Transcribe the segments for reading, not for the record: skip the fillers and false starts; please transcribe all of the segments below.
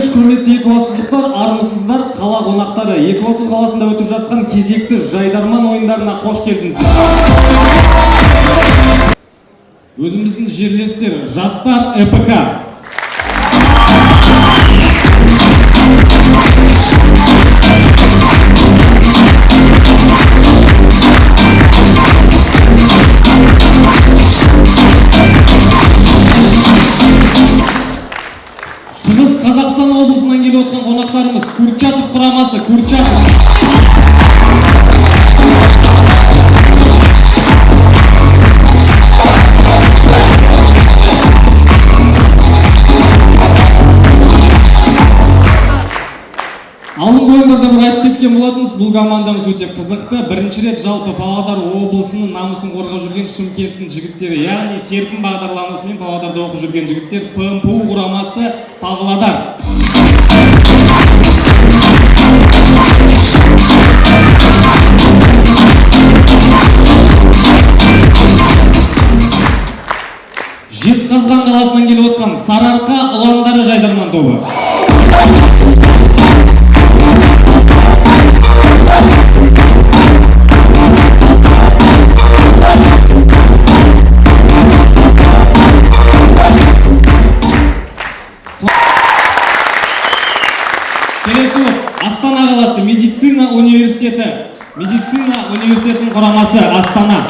Кеш, құрметті екібастұздықтар, армысыздар, қала қонақтары. Екібастұз қаласында өтіп жатқан кезекті жайдарман ойындарына қош келдіңіздер. Өзіміздің жерлестер, жастар ЭПК. Шығыс Қазақстан облысынан келіп отқан қонақтарымыз Курчатов құрамасы, Курчатов. Алдыңғы ойындарда бір айтып кеткен болатынбыз, бұл командамыз өте қызықты. Бірінші рет жалпы Павлодар облысының намысын қорғап жүрген Шымкенттің жігіттері, яғни Серпін бағдарламасымен Павлодарда оқып жүрген жігіттер, ПМПУ құрамасы Павлодар. Жезқазған қаласынан келіп отқан Сарыарқа ұландары жайдарман тобы. Келесі Астана қаласы медицина университеті. Медицина университетінің құрамасы Астана.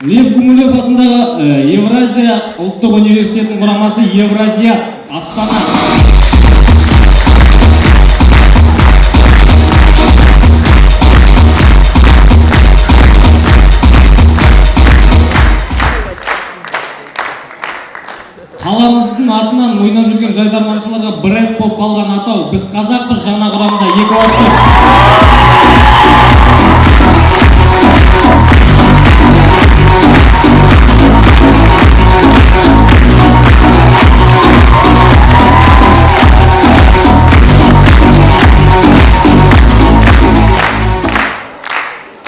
Лев Гумилев атындағы Евразия ұлттық университетінің құрамасы Евразия Астана. Қаламыздың атынан ойнап жүрген жайдарманшыларға бренд болып қалған атау Біз қазақпыз жаңа құрамда Екібастұз.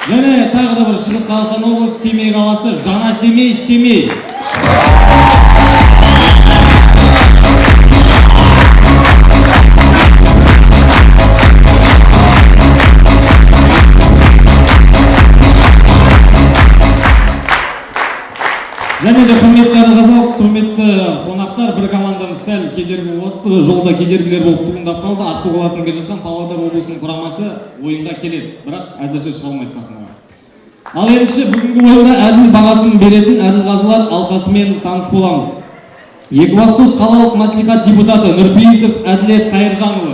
Және тағы да бір Шығыс Қазақстан облысы Семей қаласы Жаңа Семей, Семей. Және де құрметті әділқазылар, құрметті қонақтар, бір командамыз сәл кедергі болды, жолда кедергілер болып туындап қалды. Ақсу қаласынан келе жатқан Павлодар облысының құрамасы ойынға келеді, бірақ әзірше шыға алмайды сахнаға. Ал ендеше бүгінгі ойында әділ бағасын беретін әділқазылар алқасымен таныс боламыз. Екібастұз қалалық мәслихат депутаты Нұрпейісов Әділет Қайыржанұлы.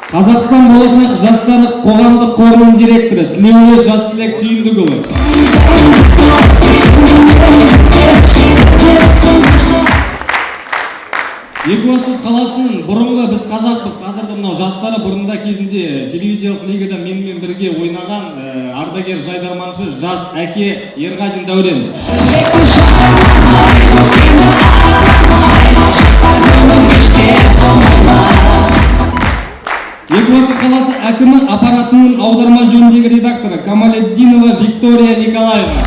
Қазақстан болашақ жастары қоғамдық қорының директоры Тілеулі Жастілек Сүйіндікұлы. Екібастұз қаласының бұрынғы біз қазақпыз, қазіргі мынау жастары бұрында кезінде телевизиялық лигада менімен бірге ойнаған ардагер жайдарманшы жас әке Ерғазин Дәурен. Екібастұз қаласы әкімі аппаратының аударма жөніндегі редакторы Камалетдинова Виктория Николаевна.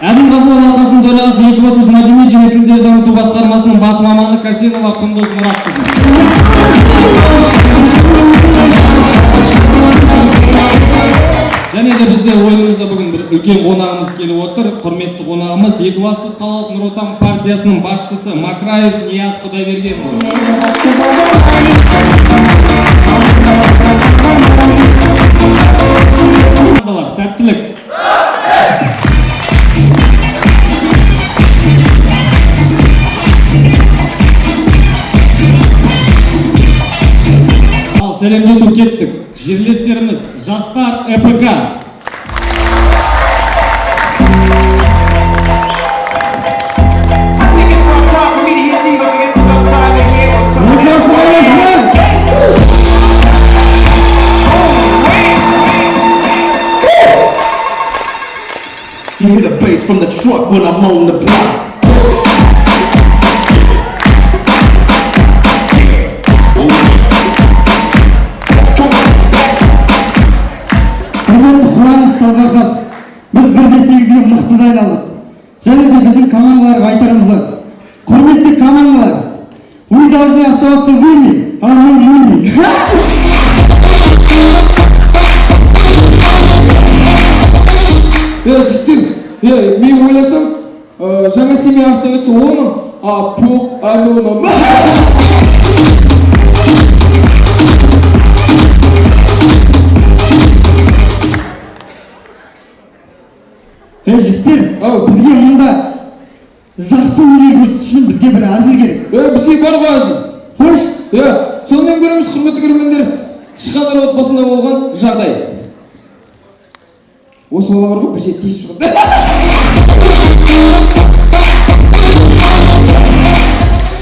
Әділқазылар алқасының төрағасы Екібастұз мәдениет және тілдерді дамыту басқармасының бас маманы Касенова Құндыз Мұратқызы. Және де бізде ойынымызда бүгін бір үлкен қонағымыз келіп отыр. Құрметті қонағымыз Екібастұз қалалық Нұр Отан партиясының басшысы Макраев Нияз Құдайбергенұлы. Сәттілік. Ал сәлемдесу кеттік. Жерлестеріміз жастар ЭПК. from the truck when I'm on the block. Құрметті Қуаныш Садуақасов, біз 1-8-ге мықты дайындалдық. Және де біздің командаларға айтарымыз бар. Құрметті командалар, вы должны оставаться вами, а мы муми. Е, жігіттер, е, мен ойласам, жаңа семья остается оным, а пок аноном. Е, жігіттер, Ау. бізге мұнда жақсы өнер көрсету үшін бізге бір әзіл керек. Е, бізге бар ғой әзіл. Қойшы. Е, сонымен көреміз, құрметті көрермендер, тышқандар отбасында болған жағдай. Осы бала бар ғой, бір жерде тиісіп шығады.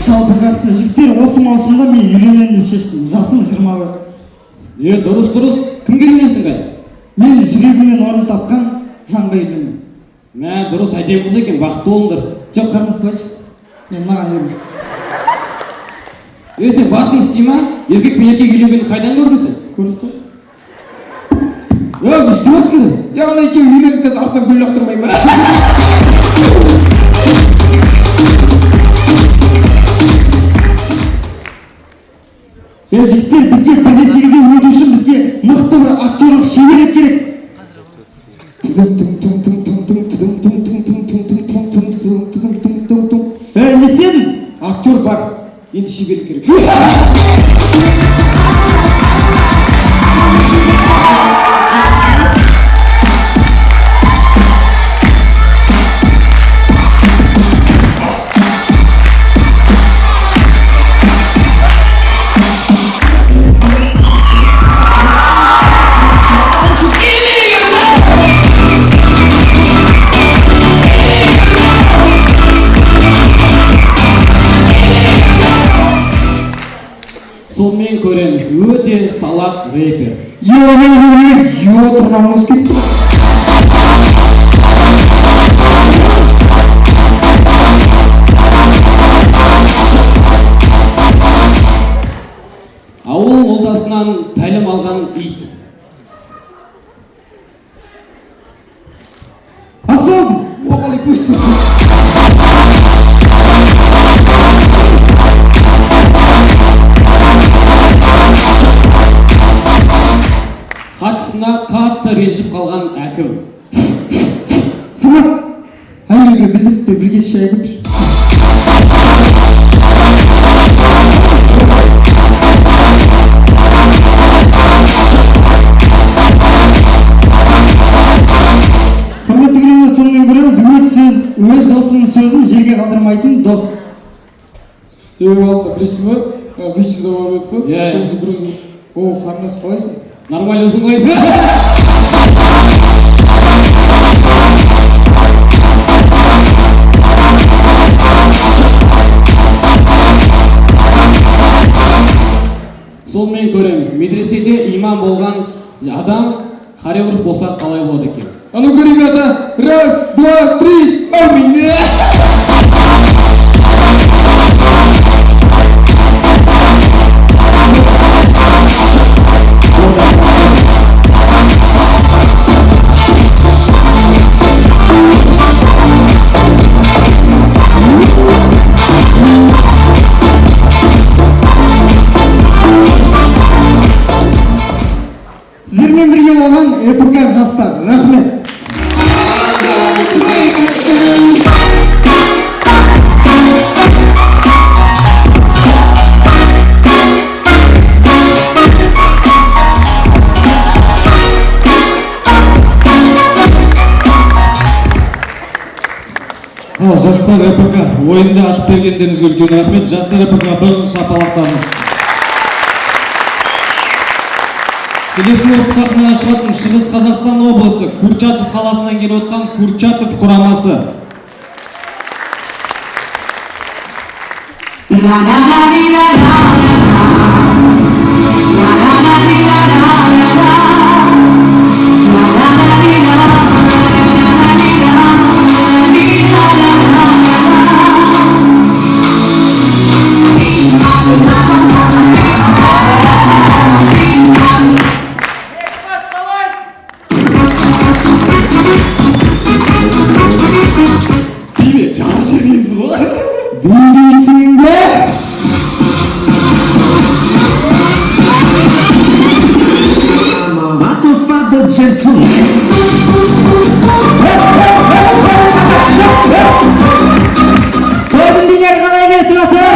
Жалпы жақсы, жігіттер, осы маусымда мен үйленемін деп шештім. Жасым 21. Е, дұрыс, дұрыс. Кімге үйленесің бе? Мен жүрегімнен орын тапқан жанға үйленемін. Мә, дұрыс, әдемі қыз екен, бақытты болыңдар. Жоқ, қармыс қойшы. Мен мынаған үйленемін. Е, сен басың істей ма? Еркек пен еркек үйленгенді қайдан көрдің сен? Көрдік қой. Е, не істеп жатсыңдар? Е, ана екеуі үйленіп қазір артынан гүл лақтырмай ма? Е, жігіттер, бізге 1-8-ге өту үшін бізге мықты бір актерлық шеберлік керек. Е, не істедің? Актер бар, енді шеберлік керек. Сонымен көреміз, өте салақ рэпер. Е, е, е, е, тырнағым өсіп кетті. Ауыл молдасынан тәлім алған ит. Ассалаумағалейкум. Уағалейкум. Хатшысына қатты ренжіп қалған әкім. Самат, әйелге білдіртпей бірге шай құйшы. Құрметті көрермендер, сонымен көреміз, өз досының сөзін жерге қалдырмайтын дос. Е, алдында білесің бе, вечерде барып едік қой. Иә, иә. Сол кезде бір қызы, о, қарындас, қалайсың? Нормально, өзің қалайсың? Сонымен көреміз, медреседе имам болған адам хореограф болса қалай болады екен? А ну-ка, ребята, раз, два, три, аминь! Сіздермен бірге болған ЭПК жастар. Рахмет. Ал, жастар ЭПК, ойынды ашып бергендеріңізге үлкен рахмет. Жастар ЭПК бір шапалақтарыңыз. Келесі болып сахнаға шығатын Шығыс Қазақстан облысы Курчатов қаласынан келіп отқан Курчатов құрамасы. Жарып жібергенсіз ғой. Билейсің бе? I'm about to find the gentleman. Тойдың билері қалай кетіп жатыр?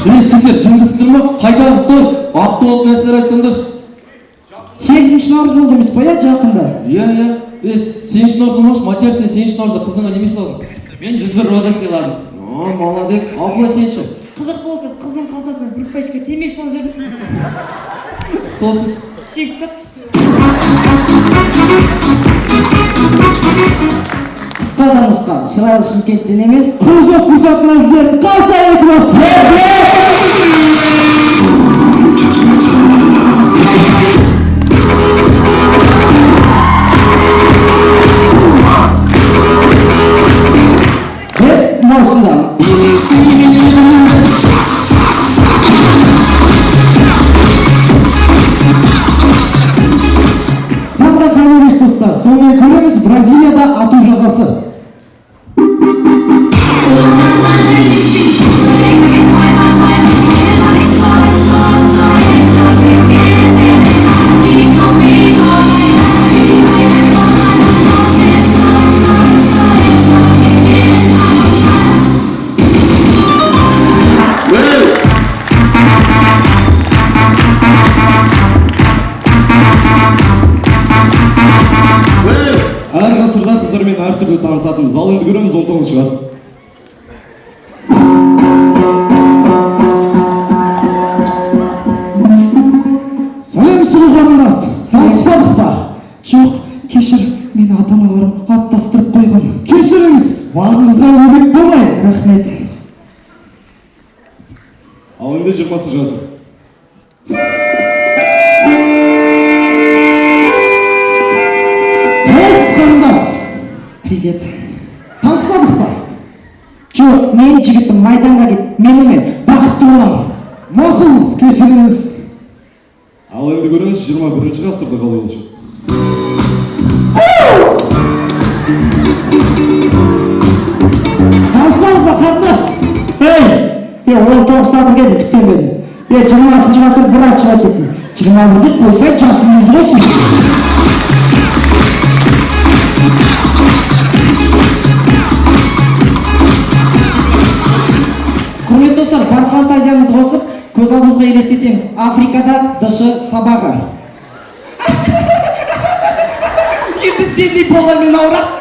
Ей, сендер жындысыңдар ма? Қайдағы той? Атты болатын нәрселер айтсаңдаршы. 8 наурыз болды емес па, иә, жақында? Иә, иә. Е, 8 наурыз болмақшы, Матияр, сен 8 наурызда қызыңа неме сыйладың? Мен 101 роза сыйладым. А, молодец. Абылай, сен ше? Қызық болсын, қыздың қалтасына бір пачка темекі салып жібердім. Сосын Шегіп тастапты. Қысқа да нұсқа, шырайлы Шымкенттен емес. Кружок Куршат Назер, Қалса Екмос. Біз маусымдамыз. Тағы да қайырлы кеш, достар. Сонымен көреміз Бразилияда ату жазасы. Әр ғасырда қыздармен әртүрлі танысатынбыз. Ал енді көреміз 19 ғасыр. Сәлем, сұлу қарындас. Таныспадық па? Жоқ, кешір, мені ата-аналарым аттастырып қойған. Кешіріңіз, бағыңызға бөгет болмайын. Рахмет. Ал енді 20 ғасыр. Қыз қарындас. Привет. Таныспадық па? Жоқ, мен жігітім майданға кет. Менімен бақытты боламын. Мақұл, кешіріңіз. Ал енді көреміз 21 ғасырда қалай болушы. Таныспадық па, қарындас? Ей, е, 19-да бір келді, түктенбедім. Е, 20-ғасыр бір ат шығады дейтін. 21-де қойсай, жасын елді ғой сен. Құрметті достар, бар фантазиямызды қосып, көз алдымызға елестетеміз. Африкада ДШ сабағы. Енді сендей баламен ауырасың.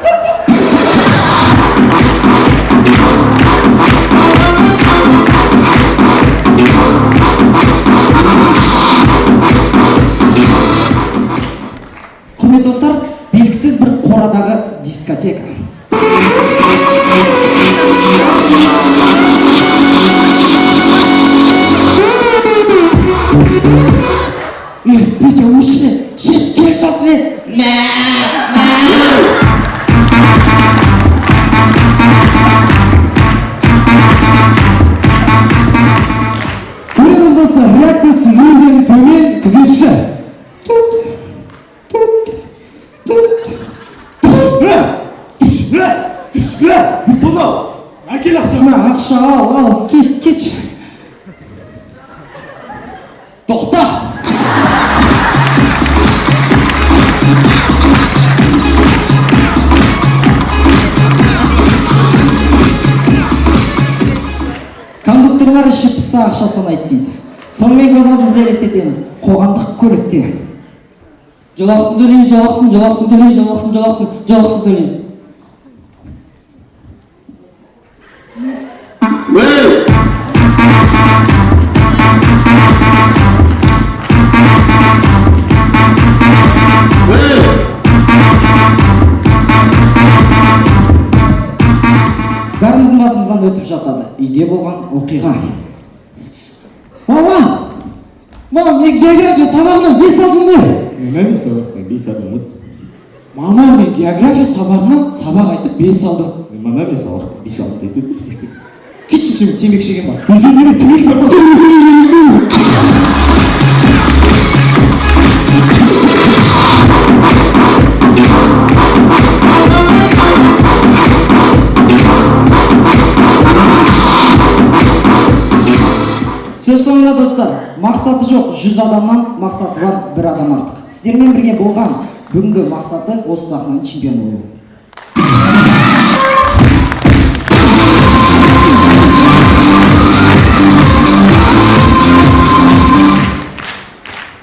Құрметті достар, белгісіз бір қорадағы дискотека. Е, Петя, өшіре, шет келе жатыр, е. Мә, мә. Көреміз, достар, реакциясы мүлдем төмен күзетші. Тут, тут, тут. Е, тіс, е, тіс, е, бетон ал. Әкел ақша. Мә, ақша ал, ал, кет, кетші. Тоқта! Кондукторлар іші пыса ақша санайды дейді. Сонымен көз алдымызға елестетеміз. Қоғамдық көлікте. Жолақысын төлейміз, жолақысын, жолақысын төлейміз, жолақысын, жолақысын, жолақысын төлейміз. Бәріміздің басымыздан өтіп жатады. Үйде болған оқиға. Мама! Мама, мен география сабағынан 5 алдым ғой. Мен сабақтан 5 алдым ғой. Мама, мен география сабағынан сабақ айтып 5 алдым. Мама, мен сабақтан 5 алдым. Кетші, сен темекі шеген бар. Сен мені темекі тартасың. ойында, достар, мақсаты жоқ 100 адамнан мақсаты бар бір адам артық. Сіздермен бірге болған бүгінгі мақсаты осы сахнаның чемпионы болу.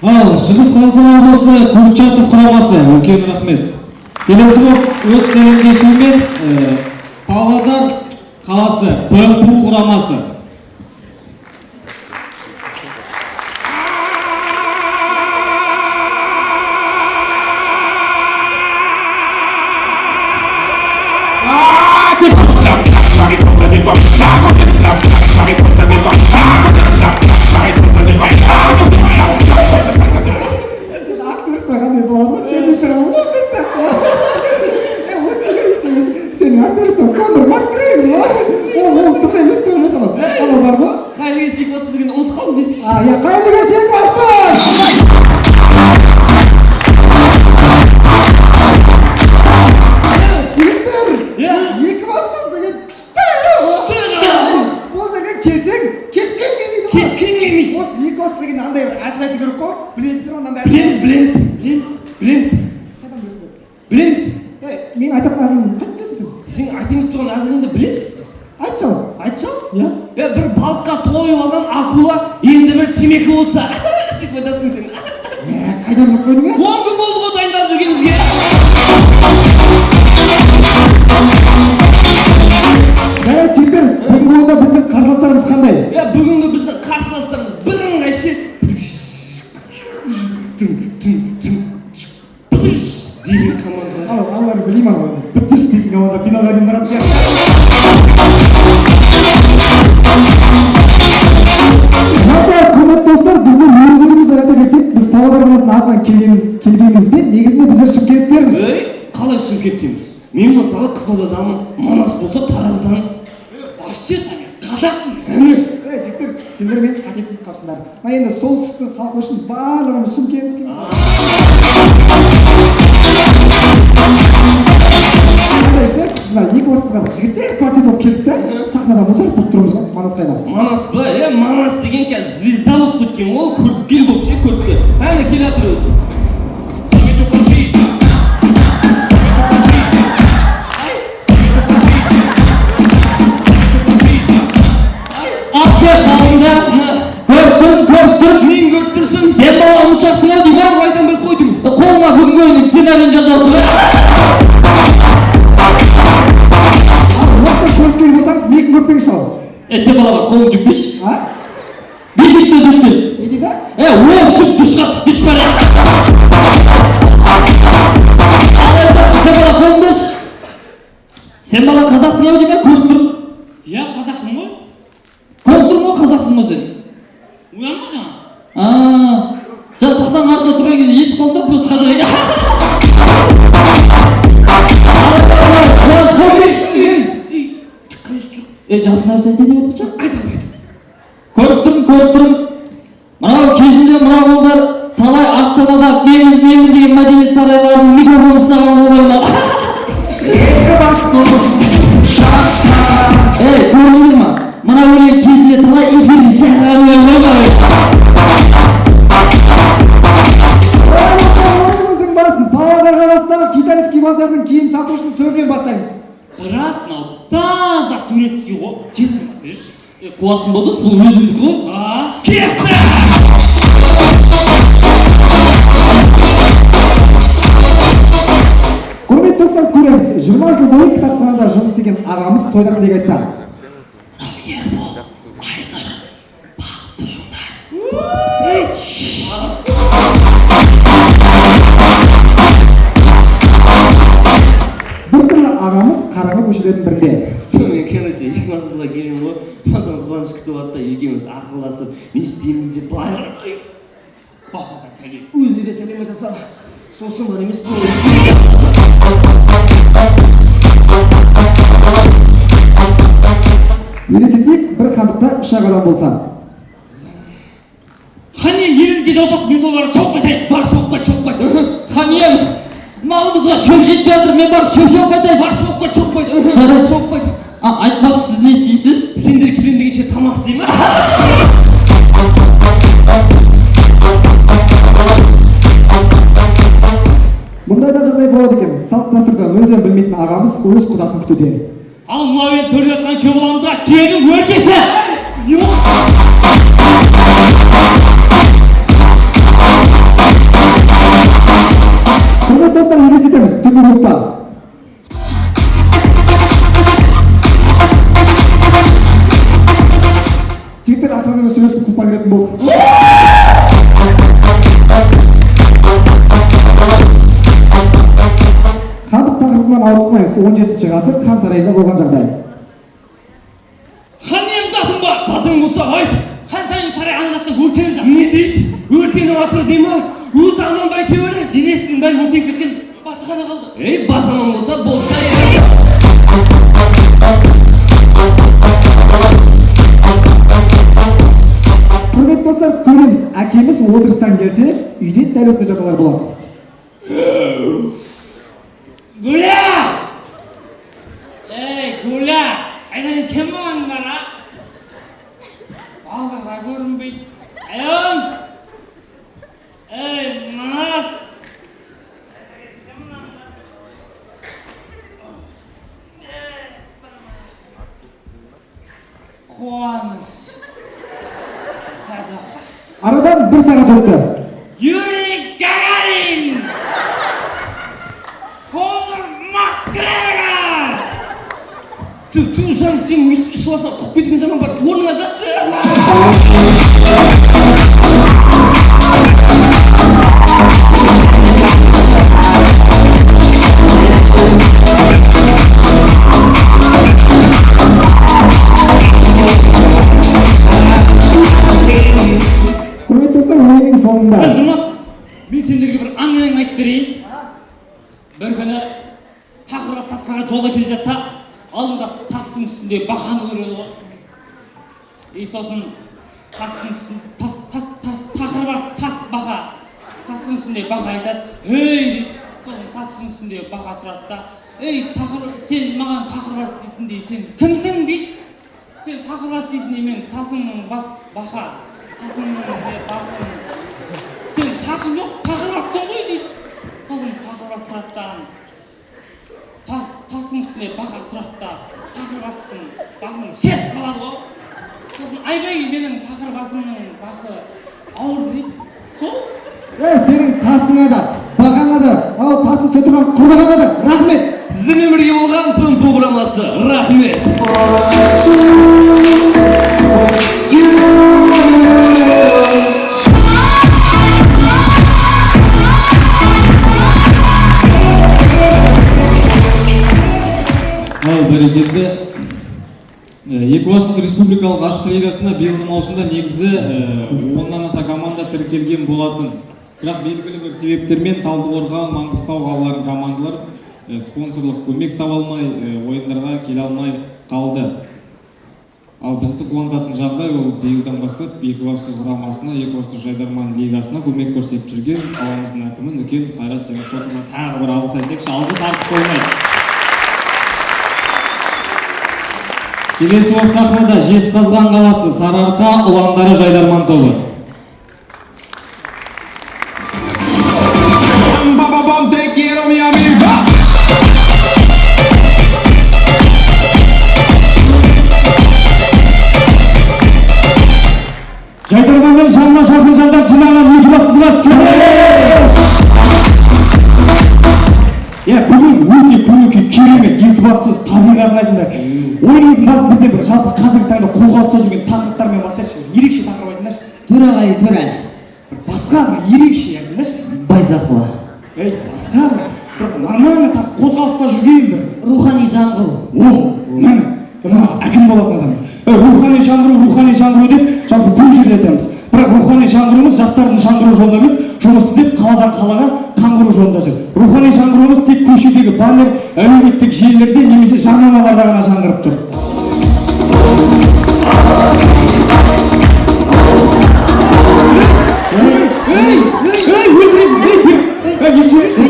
Ал Шығыс Қазақстан облысы Курчатов құрамасы, үлкен рахмет. Келесі болып өз сәлемдесуімен Павлодар қаласы ПМПУ құрамасы. Сен актерство қандай болады ғой, Дженнифер Лопес сияқты. Е, осы деген ештеңе. Сенің актерство Конор Макгрегор ғой. Ол дым емес деп ойлайсың ғой. Анау бар ғой. Қайырлы кеш, Екібастұз дегенді ұмытып қалдым десейші. А, иә, қайырлы кеш, Екібастұз! Жігіттер, Екібастұз деген күшті. Бұл жерге келсең, кеткен келмейді ғой. Кеткен келмейді. Осы Екібастұз деген андай бір әзіл айту керек қой. Білесіңдер ғой мынандай әзіл. Білеміз, білеміз, білеміз, білеміз, Қайдан білесіңдер? білеміз. Е, мен айтатын әзілімді қайдан білесің сен? Сен айтайын деп тұрған әзіліңді білеміз біз. Айтшы ал. Айтшы ал. Иә. Е, бір балыққа тойып алған акула енді бір темекі болса, сөйтіп айтасың сен. Мә, қайдан біліп қойдың, е? 10 күн болды ғой дайындалып жүргенімізге. Жарайды, жігіттер, бүгінгі ойында біздің қарсыластарымыз қандай? Е, бүгінгі біздің қарсыластарымыз бірыңғай ше тың тың тың быдыш деген команда. Анау, аналарын білеймін, анау енді. Бітпіш дейтін команда финалға дейін барады сияқты. Жалпы, құрметті достар, біздер өздеріміз айта кетсек, біз Павлодар қаласының атынан келгенімізбен, негізінде біздер шымкенттерміз. Ей, қалай шымкенттеміз? Мен мысалы Қызылордадамын, Манас болса Тараздан. Вообще мен қазақпын, әне. Ей, жігіттер, сендер мені қате түсініп қалыпсыңдар. Мына енді солтүстіктің халқы үшін біз барлығымыз шымкентскийміз. Қандай ше, мына Екібастұзға бір жігіттер квартет болып келдік та, сахнада Моцарт болып тұрмыз ғой, Манас қайда? Манас па? Е, Манас деген қазір звезда болып кеткен ол, көріпкел болып ше, көріпкел. Әне келе жатыр өзі. Атке қалыңда көріп тұрмын, көріп тұрмын. Мен көріп тұрсың. Сен бала ұмытшақсың ау деймін. Мен қайдан біліп қойдың? Қолыңа бүгінгі ойынның сценарийін жазып алыпсың ба? Ал орта көріпкел болсаңыз, мені көріп ал. Е, сен бала бар, қолыңды жүкпеші. А? Бүйтіп те жүкпе. Не дейді? Е, общем, душқа түсіп кетіп бара. Ал енді сен бала қолыңды аш. Сен бала қазақсың ау деймін, көріп тұрмын. Иә, қазақпын ғой. Көріп тұрмын ғой, қазақсың ғой сен. Оянма жаңа. А, жаңа сахнаның артында тұрған кезде естіп қалдым да, просто қазір. Ал енді мынау Қуаныш, қолыңды берші. Е, жақсы нәрсе айтайын деп отыршы. Көріп тұрмын, көріп тұрмын. Мынау кезінде мына қолдар талай Астанада менің, менің деген мәдениет сарайларының микрофон ұстаған қолдар мынау. Ей, көрдіңдер ма? Мына өлең кезінде талай эфирде шақырған өлең ғой мынау. Ойынымыздың басын Павлодар қаласындағы китайский базардың киім сатушының сөзімен бастаймыз. Брат, мынау таза турецкий ғой. Жетім берші. Е, қуасың ба, дос, бұл өзімдікі ғой. А, кетті! Құрметті достар, көреміз. 20 жыл бойы кітапханада жұмыс істеген ағамыз тойда тілек айтса. Мынау Ербол, Айнұр, бақытты болыңдар. Біртүрлі ағамыз қараңғы көшелердің бірінде. Сонымен, короче, Екібастұзға келемін ғой, потом Қуаныш күтіп алады да, екеуміз ақылдасып, не істейміз деп былай қарап, ой, Бақылдан сәлем. Өзіне де сәлем айта сал. Сосын бар емес пе? Елестетейік, бір хандықта үш-ақ адам болса. Хан ием, елімізге жау шапты, мен соларға шауып қайтайын. Бар, шауып қайт, шауып қайт. Хан ием, малымызға шөп жетпей жатыр, мен барып шөп шауып қайтайын. Бар, шауып қайт, шауып қайт. Жарайды. Шауып қайт. А, айтпақшы, сіз не істейсіз? Сендер келемін дегенше тамақ істеймін. Салт дәстүрді мүлдем білмейтін ағамыз өз құдасын күтуде. Ал мынау енді төрде жатқан күйеу баламызға түйенің өркеші. Құрметті достар, елестетеміз түнгі клубта. Жігіттер охранамен сөйлесіп, клубқа кіретін болдық. Хандық тақырыбынан ауытқымаймыз. 17 ғасыр хан сарайында болған жағдай. Хан, менің датым бар. Датың болса айт. Ханшайым сарай ана жақта өртеніп жатыр. Не дейді? Өртеніп жатыр дей ма? Өзі аман ба әйтеуір? Денесінің бәрі өртеніп кеткен, басы ғана қалды. Ей, бас аман болса болса. Құрметті достар, көреміз, әкеміз отырыстан келсе, үйде дәл осындай жағдайлар болады. Гуля! Ей, Гуля! Қайдан кім болғандар, а? Базарда көрінбейді. Айым! Ей, Манас! Қуаныш. Садақас. Арадан бір сағат өтті. Юрий Гагарин! Конор Макгрегор! Ту, ту, жан, сен өйстіп ішіп алсаң, құп кететін жаман бар. Орныңа жатшы. Құрметті достар, ойынның соңында. Нұрмат, мен сендерге бір әңгіме айтып берейін. Бір күні тақырбас тасбақа жолда келе жатса, алдында тастың үстінде бақаны көреді ғой. И сосын тастың үстін, тас, тас, тас, тақырбас тас бақа, тастың үстінде бақа айтады, «Ей!» дейді. Сосын тастың үстінде бақа тұрады да, «Ей, тақыр, сен маған тақырбас дейтіндей, сен кімсің?» дейді. Сен тақырбас дейтіндей, мен тасыңның бас бақа, тасыңның басың, сен шашың жоқ, тақырбассың ғой дейді. Сосын тақырбас тұрады да, тастың үстінде бақа тұрады да, тақырбастың басын шертіп қалады ғой. Сосын, «Айбай, менің тақырбасымның басы ауыр», дейді. Сол. Е, сенің тасыңа да, бағаңа да, анау тастың үстінде тұрған құрбағаңа да рахмет. Сіздермен бірге болған ПМП құрамасы. Рахмет. Ал бәрекелді. Екібастұз республикалық ашық лигасына биылғы маусымда негізі 10-нан аса команда тіркелген болатын. Бірақ белгілі бір себептермен Талдықорған, Маңғыстау қалаларының командалары спонсорлық көмек таба алмай, ойындарға келе алмай қалды. Ал бізді қуантатын жағдай, ол биылдан бастап Екібастұз құрамасына, Екібастұз Жайдарман лигасына көмек көрсетіп жүрген қаламыздың әкімі Нүкен Қайрат Теміршотовна тағы бір алғыс айтайықшы, алғыс артық болмайды. Келесі болып сахнада Жезқазған қаласы Сарыарқа ұландары жайдарман тобы. Пам, te quiero, mi amigo. Жайдарманның жанына жақын жандар жинаған Екібастұзға сәлем! Иә, бүгін өте көңіл күй керемет, Екібастұз табиғатын айтыңдар. Ойынымыздың басын бірден бір жалпы қазіргі таңда қозғалыста жүрген тақырыптармен бастайықшы. Ерекше тақырып айтыңдаршы. Төреғали Төрәлі. Бір басқа бір ерекше айтыңдаршы. Байзақова. Ей, басқа бір нормальный тақырып, қозғалыста жүрген бір. Рухани жаңғыру. О, міне, мына әкім болатын адам. Рухани жаңғыру, рухани жаңғыру деп жалпы көп жерде айтамыз. Бірақ рухани жаңғыруымыз жастардың жаңғыру жолында емес, жұмыс істеп қаладан қалаға қаңғыру жолында жүр. Рухани жаңғыруымыз тек көшедегі баннер, әлеуметтік желілерде немесе жарнамаларда ғана жаңғырып тұр. Ей, ей, өлтіресің, ей, ей, ей, не істеп жүрсің?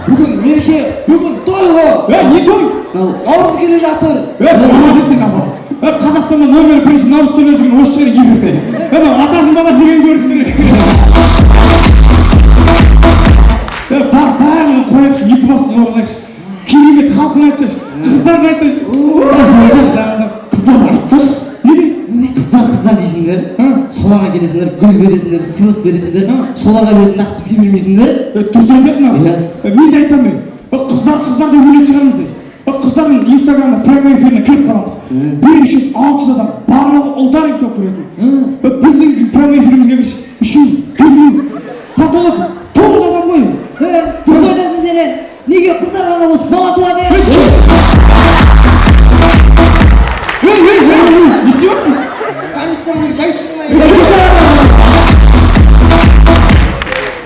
Бүгін мереке, бүгін той ғой. Ей, не той? Наурыз келе жатыр. Ей, молодец сен, апа. Ей, Қазақстанда номер бірінші наурыз тойлап жүрген осы шығар екі. Ей, мынау атасының баласы деген көрініп тұр. Ей, барлығын қоя барайықшы, Екібастұзға барайықшы. Керемет халқын айтсайшы, қыздарын айтсайшы. Жаным. Қыздарды айтпашы. Неге? Қыздар, қыздар дейсіңдер. Соларға келесіңдер, гүл бересіңдер, сыйлық бересіңдер. Соларға беретін, ақ бізге бермейсіңдер. Дұрыс айтады мынау. Иә. Мен де айтамын мен. Қыздар, қыздар деп өлетін шығармыз. Қыздардың инстаграмына прямой эфиріне кіріп қаламыз. 500-600 адам, барлығы ұлдар екеуі көретін. Біздің прямой эфирімізге кірші, үшеу, төртеу, потолок 9 адам ғой. Дұрыс айтасың сен. Неге қыздар ғана осы бала туады? Ей, ей, ей, ей, не істеп жатырсың?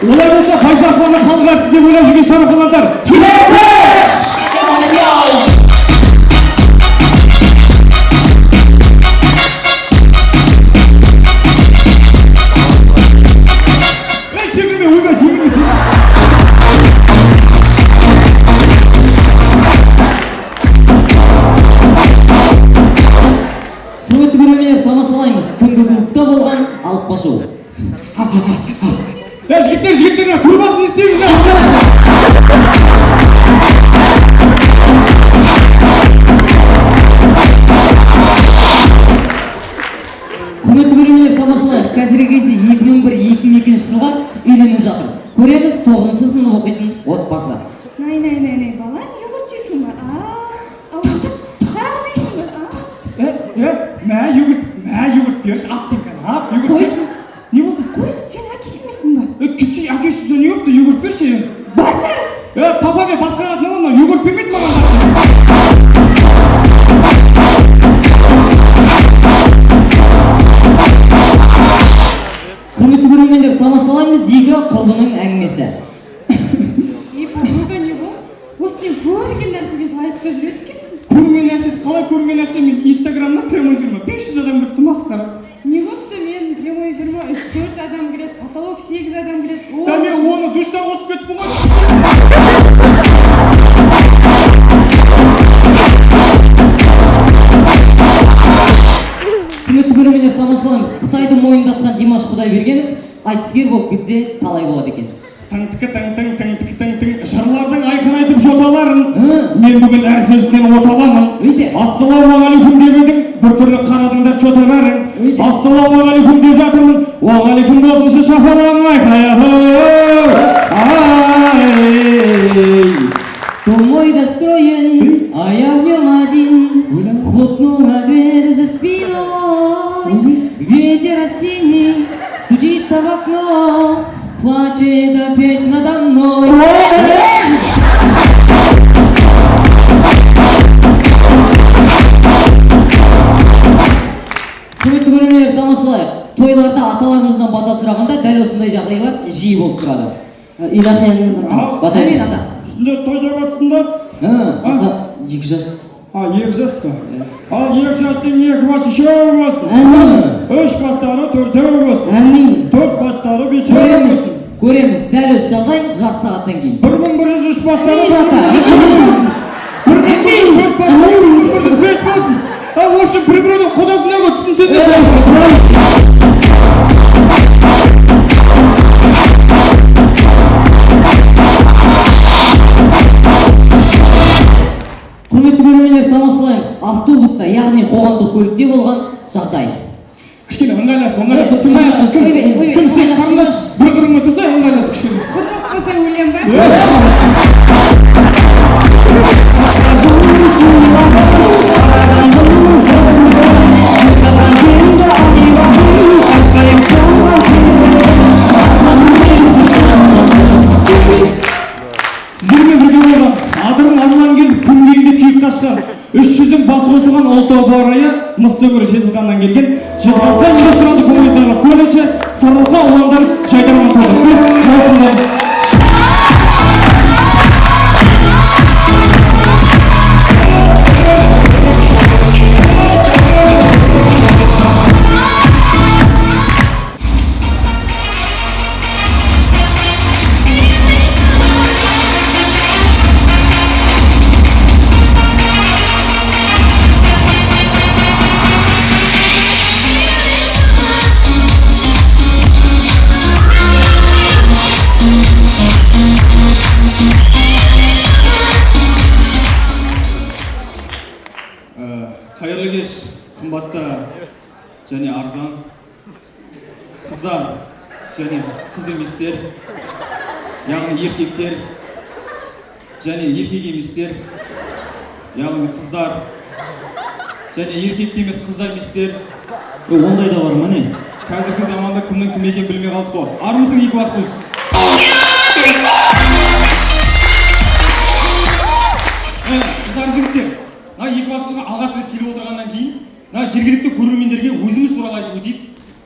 Олай болса, Байзақованы халық әртісі деп ойлап жүрген сарықаландар. Ей, секірме, ойбай, секірме, секірме. Құрметті көрермендер, тамашалаймыз түнгі клубта болған алып қашу. Ей, жігіттер, жігіттер, мына турбасын не істейміз? Құрметті көрермендер, тамашалайық. Қазіргі кезде 2001-2002 жылға үйленіп жатыр. Көреміз 9-шы сынып оқитын отбасы. Най, най, най, най, балам, йогурт жейсің ба? А, ал, тағы жейсің ба? А? Мә, йогурт, мә, йогурт берші, ап деймін кәні, ап, йогурт Қой. берші. Не болды? Қой, сен әкесі емессің ба? Күтші, әкесі не болыпты, йогурт берші. Бар шығар. Папа, мен басқа қатын аламын, мынау йогурт бермейді маған қарсы. Құрметті көрермендер, тамашалаймыз екі құрбының әңгімесі. Не, подруга, не болды? Осы сен көрген нәрсеге лайкқа жүреді екенсің. Көрінген нәрсесі қалай көрінген нәрсе? Мен инстаграмда прямой эфирме 500 адам кіріпті, масқара. Не болыпты, мен прямой эфирме 3-4 адам кіреді, потолок 8 адам кіреді. О, Да мен оны душта қосып кеттім ғой. Құрметті көрермендер, тамашалаймыз Қытайды мойындатқан Димаш Құдайбергенов айтыскер болып кетсе қалай болады екен? Тың тікі тың тың тың тікі тың тың, жырлардың айқын айтып жоталарын. Мен бүгін әр сөзімнен оталамын. Өйде. Ассалаумағалейкум деп едің, біртүрлі қарадыңдар чота бәрің. Өйде. Ассалаумағалейкум деп жатырмын, уағалейкум болсыншы шапалағың айқай. Ай. Дом мой достроен, а я в нем один. Хлопнула дверь за спиной. Ветер осенний стучится в окно, плачет опять надо мной. Құрметті көрермендер, тамашалайық. Тойларда аталарымыздан бата сұрағанда дәл осындай жағдайлар жиі болып тұрады. Илахи, әмин, ата. Ал. Бата Әмин, емес. ата. Үстінде той деп жатсыңдар. Ата, 2 жас. А, 2 жас па? Ал 2 жастың 2 басы үшеу болсын. Әмин. 3 бастары төртеу болсын. Әмин. 4 бастары бесеу Көреміз, болсын. көреміз дәл осы жағдай жарты сағаттан кейін. 1103 бастары Әмин, ата. 1104 болсын. 1104 бастары 1105 болсын. А, в общем, бір біреуден қосасыңдар ғой, түсінсеңдер. Құрметті көрермендер, тамашалаймыз автобуста, яғни қоғамдық көлікте болған жағдай. Кішкене ыңғайласып, ыңғайласып. Ой, ой, ой, Кім, сен қарындас, бір қырыңа тұрса, ыңғайласып кішкене. Құдірет болса өлем ба? Сіздермен бірге болған адырын арлан кезіп, күнгейінде киік қашқан, 300-дің басы қосылған Ұлытау баурайы Мыс өңірі Жезқазғаннан келген Жезқазған индустриалды гуманитарлық колледжі Сарыарқа ұландар жайдарман тобы. Біз маусымдаймыз. Қайырлы кеш, қымбатты және арзан қыздар және қыз еместер, яғни еркектер және еркек еместер, яғни қыздар және еркек те емес, қыз да еместер. Ондай да бар ма, не? Қазіргі заманда кімнің кім екенін білмей қалдық қой. Армысың, Екібастұз! Қыздар, жігіттер, мына Екібастұзға алғаш рет келіп отырғаннан кейін мына жергілікті көрермендерге өзіміз туралы айтып өтейік.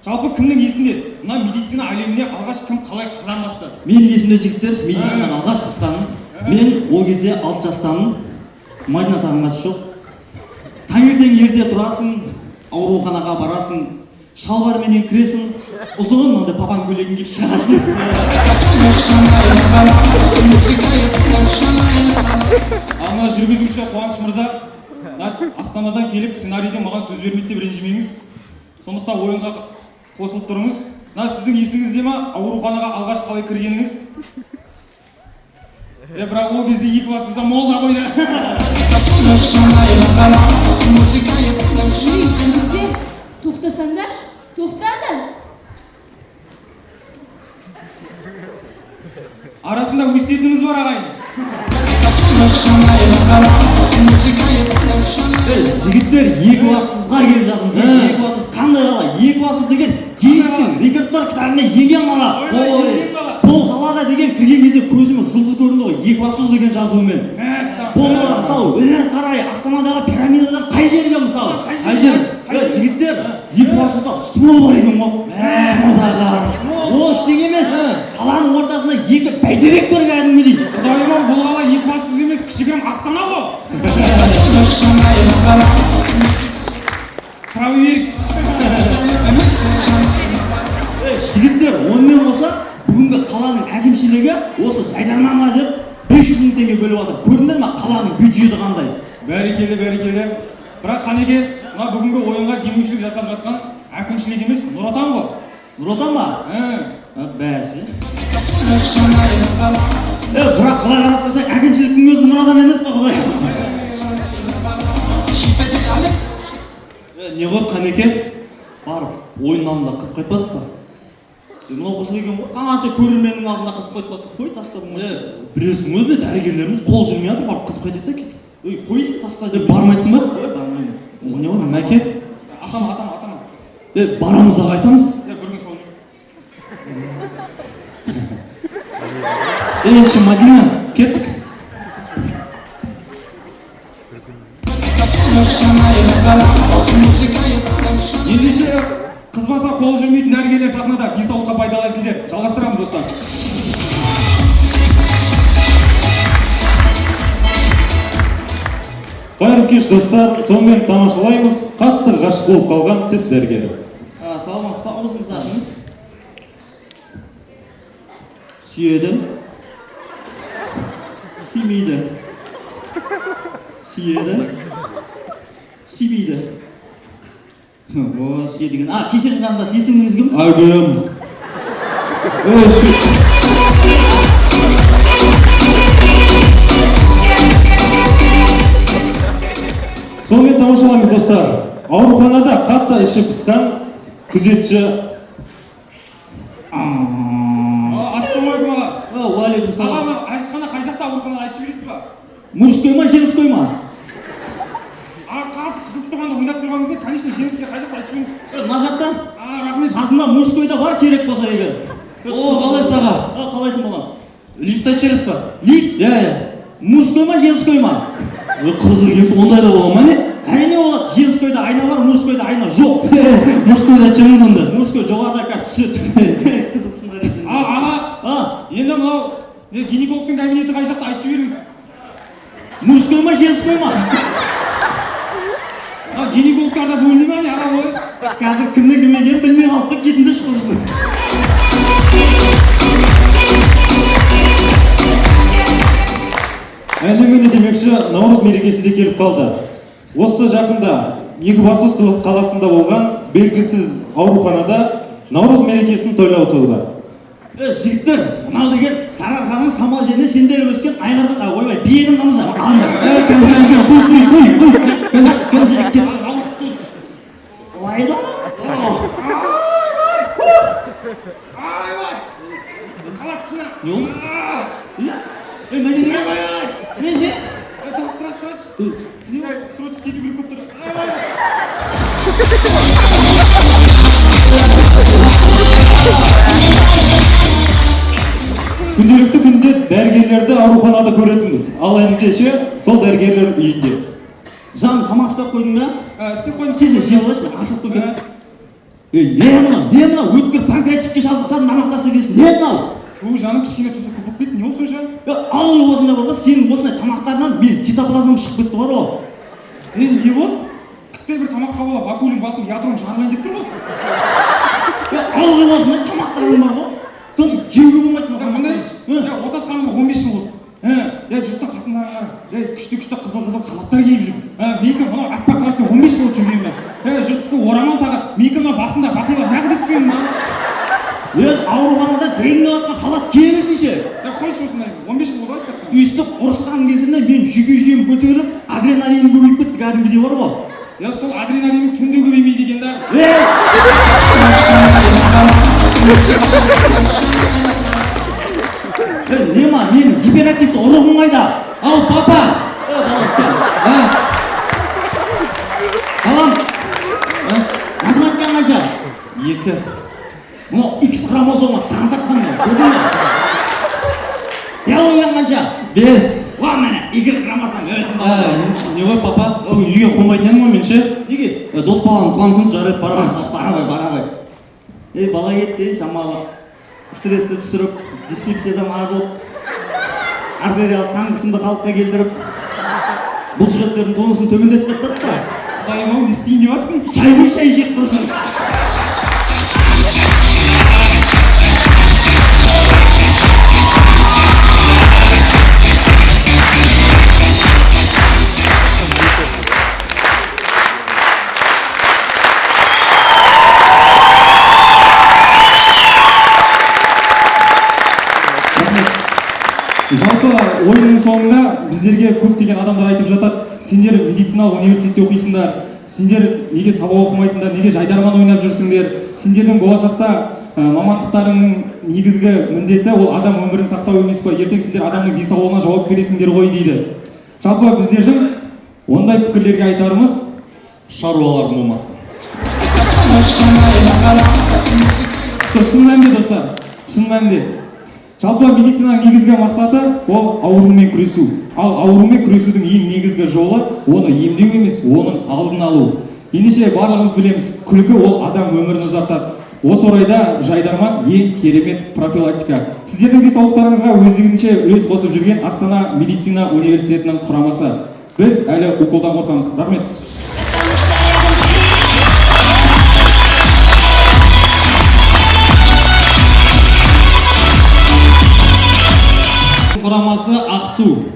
Жалпы, кімнің есінде, мына медицина әлеміне алғаш кім қалай қадам басты? Менің есімде, жігіттер, медицинаға алғаш басқаным. Мен ол кезде 6 жастамын. Мадина, саған қатысы жоқ. Таңертең ерте тұрасың, ауруханаға барасың, шалбарменен кіресің, ұзын мынандай папаң көйлегін киіп шығасың. Ал мына жүргізуші Қуаныш мырза мына Астанадан келіп, сценарийде маған сөз бермейді деп ренжімеңіз, сондықтан ойынға қосылып тұрыңыз. Мына сіздің есіңізде ма, ауруханаға алғаш қалай кіргеніңіз? Е, бірақ ол кезде Екібастұзда молда қойды. Ей, жігіттер, тоқтасаңдаршы, тоқтаңдар. Арасында өсетініміз бар, ағайын. Е, жігіттер, Екібастұзға келіп жатырмыз. Екібастұз қандай қала? Екібастұз деген Гиннестің рекордтар кітабына енген қала. Ойбай, енген қала. Бұл қалада деген кірген кезде көзіме жұлдыз көрінді ғой, Екібастұз деген жазумен. Мәссаған. Бұл мысалы, Өнер сарайы, Астанадағы пирамидадан қай жерге мысалы? Қай Қай жер? жер? Е, жігіттер, Екібастұзда смол бар екен ғой. Мәссаған. Ол ештеңе емес. Қаланың ортасында екі бәйтерек бар кәдімгідей. Құдайым ау, бұл қала Екібастұз емес, кішігірім Астана ғой. Правый берег. Е, жігіттер, онымен қоса бүгінгі қаланың әкімшілігі осы жайдарманға деп 500 мың теңге бөліп жатыр. Көрдіңдер ма, қаланың бюджеті қандай? Бәрекелді, бәрекелді. Бірақ, қанеке, мына бүгінгі ойынға демеушілік жасап жатқан әкімшілік емес, Нұр Отан ғой. Нұр Отан ба? Ә. А, бәсе. Е, бірақ былай қарап тұрсаң, әкімшіліктің өзі Нұр Отан емес па, құдай? Е, не ғой, қанеке, барып ойынның алдында қызып қайтпадық па? Е, мынау қызық екен ғой, қанша көрерменнің алдында қызып қайтпадық. Қой, тастадым ғой. Е, білесің, өзіне дәрігерлеріміз қол жүрмей жатыр, барып қызып қайтайық та, кеттік. Ей, қой, таста. Е, бармайсың ба? Ой, бармаймын. О, не ғой, мәке? Атама, атама, атама. Е, барамыз да қайтамыз. Е, бір күн сау жүр. Е, ендеше, Мадина, кеттік. Ендеше, қызбаса қол жүрмейтін дәрігерлер сахнада. Денсаулыққа пайдалы әзілдер жалғастырамыз, достар. Қайырлы кеш, достар! Сонымен, тамашалаймыз: қатты ғашық болып қалған тіс дәрігері. А, саламатсыз ба? Аузыңызды ашыңыз. Сүйеді, сүймейді, сүйеді, сүймейді. О, сүйеді екен. А, кешірім, қарындас, есіміңіз кім? Әгім. Ей. Сонымен, тамашалаймыз, достар: ауруханада қатты іші пысқан күзетші. Ассалаумағалейкум, аға. Уағалейкум Аға, салам. мына әжетхана қай жақта ауруханада, айтып жібересіз ба? Мужской ма, женской ма? Аға, қатты қысылып тұрғанда, ойнап тұрғаныңызда, конечно, женский қай жақта, айтып жіберіңіз. Е, мына жақта. А, рахмет. Қасында мужской да бар, керек болса егер. О, қалайсыз, аға? А, қалайсың, балам? Лифт айтып жібересіз ба? Лифт? Иә. Мужской ма, женской ма? Е, қызық екенсің, ондай да бола ма, не? Әрине болады. Женскойда айна бар, мужскойда айна жоқ. Мужскойды айтып жіберіңіз онда. Мужской жоғарыда қазір түседі. Қызықсыңдар екен. А, аға, А, енді мынау не, гинекологтың кабинеті қай жақта, айтып жіберіңіз. Мужской ма, женской ма? Мына гинекологтар да бөліне ма, не, аға, ой? Қазір кімнің кім екенін білмей қалдық та, кетіңдерші құрысын. Әне міне демекші, наурыз мерекесі де келіп қалды. Осы жақында Екібастұз қаласында болған белгісіз ауруханада наурыз мерекесін тойлау туды. Е, жігіттер, мынау деген Сарыарқаның самал жеріне сендер өскен айғырдың, а, ойбай, биенің қымызы. Алыңдар. Е, кәне, кәне, кәне, құй, құй, құй, құй. Кәне, кәне, кет. Не, срочно кету керек болып тұр. Күнделікті күнде дәрігерлерді ауруханада көретінбіз. Ал ендеше сол дәрігерлер үйінде. Жан, тамақ істеп қойдың ба? Істеп қойдым. Сен жеп алайыншы, мен асығып қойып. Ей, не мынау? Не мынау? Өткір панкреатитке шалдыққан тамақтар істегенсің. Не мынау? Өй, жаным, кішкене тұзы көп болып кетті. Не болды сонша? Е, ауыл осындай бар ғой, сенің осындай тамақтарынан мен цитоплазмам шығып кетті бар ғой. Е, не болды? Қыттай бір тамақ қабылдап, вакуолің балқып, ядром жарылайын деп тұр ғой. Е, ауыл осындай тамақтарың бар ғой. Тым жеуге болмайды мына. Мындай іш, я отасқанымызға 15 жыл болды. Я жұрттың қатындарына қара. Я күшті күшті қызыл қызыл халаттар киіп жүр. Менікі мынау аппақ халатпен 15 жыл жүргенмін мен. Жұрттікі орамал тағады. Менікі мынау басында бақила неғып деп түсемін маған. Е, ауруханада тегін алатын халат кие берсейші. Я қойшы осындай, 15 жыл болды айтып жатқан. Өйстіп ұрысқан кезінде мен жүйке жүйем көтеріліп, адреналинім көбейіп кетті кәдімгідей бар ғой. Я сол адреналинің түнде көбеймейді екен да. Е! Е, не ма, менің гиперактивті ұрығым қайда? Ал, папа! Е, балам, кел. Балам, математикаң қанша? 2. Мынау X хромосома саған тартқан мен, көрдің бе? Биологияң қанша? 5. Уа, міне, Y хромосома өзім балам. Не ғой, папа? Бүгін үйге қонбайтын едім ғой мен ше. Неге? Дос баланың туған күні, жарайды, барамын. Бара ғой, бара ғой. Ей, бала кетті, шамалы стрессті түсіріп, диспепсиядан арылып, артериялық қан қысымды қалыпқа келтіріп, бұлшықеттердің тонусын төмендетіп кетті да. Құдайым ау, не істейін деп жатсың? Шай ғой, шай ішіп тұрсың. Жалпы ойынның соңында біздерге көптеген адамдар айтып жатады, сендер медициналық университетте оқисыңдар, сендер неге сабақ оқымайсыңдар, неге жайдарман ойнап жүрсіңдер, сендердің болашақта мамандықтарыңның негізгі міндеті ол адам өмірін сақтау емес па, ертең сендер адамның денсаулығына жауап бересіңдер ғой дейді. Жалпы біздердің ондай пікірлерге айтарымыз шаруалар болмасын. Жоқ, шын мәнінде, достар, шын мәнінде. Жалпы медицинаның негізгі мақсаты ол аурумен күресу. Ал аурумен күресудің ең негізгі жолы оны емдеу емес, оның алдын алу. Ендеше барлығымыз білеміз, күлкі ол адам өмірін ұзартады. Осы орайда жайдарман ең керемет профилактика. Сіздердің денсаулықтарыңызға өздігінше үлес қосып жүрген Астана медицина университетінің құрамасы. Біз әлі уколдан қорқамыз. Рахмет. Құрамасы Ақсу.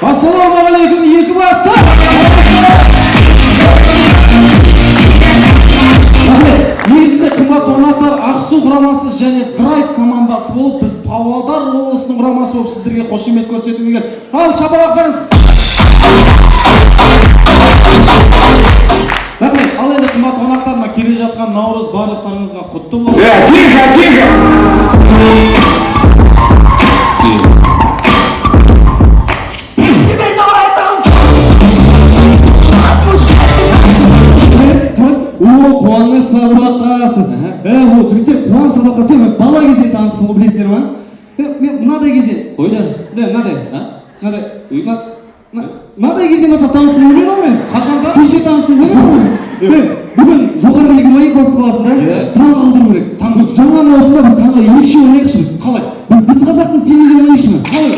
Ассалаумағалейкум, екі басты! Рахмет. Негізінде қымбат қонақтар, Ақсу құрамасы және Драйв командасы болып, біз Павлодар облысының құрамасы болып сіздерге қошемет көрсетуге келдік. Ал шапалақтарыңыз. Рахмет. Ал енді қымбат қонақтар, мына келе жатқан Наурыз барлықтарыңызға құтты болсын. Тихо, тихо! О, Қуаныш Садуақасов. О, жігіттер, Қуаныш Садуақасовпен мен бала кезден таныспын ғой, білесіздер ма? Мен мынадай кезде. Қойшы. Да, мынадай. А? Мынадай. Мынадай кезден бастап таныспын ғой мен онымен. Қашан таныстың? Кеше таныстым ғой мен онымен. Бүгін жоғарғы лига ма Екібастұз қаласында таң қалдыру керек. Жаңа маусымда бір таңға ерекше ойнайықшы біз. Қалай? Біз қазақтың стилінде ойнайықшы ма? Қалай?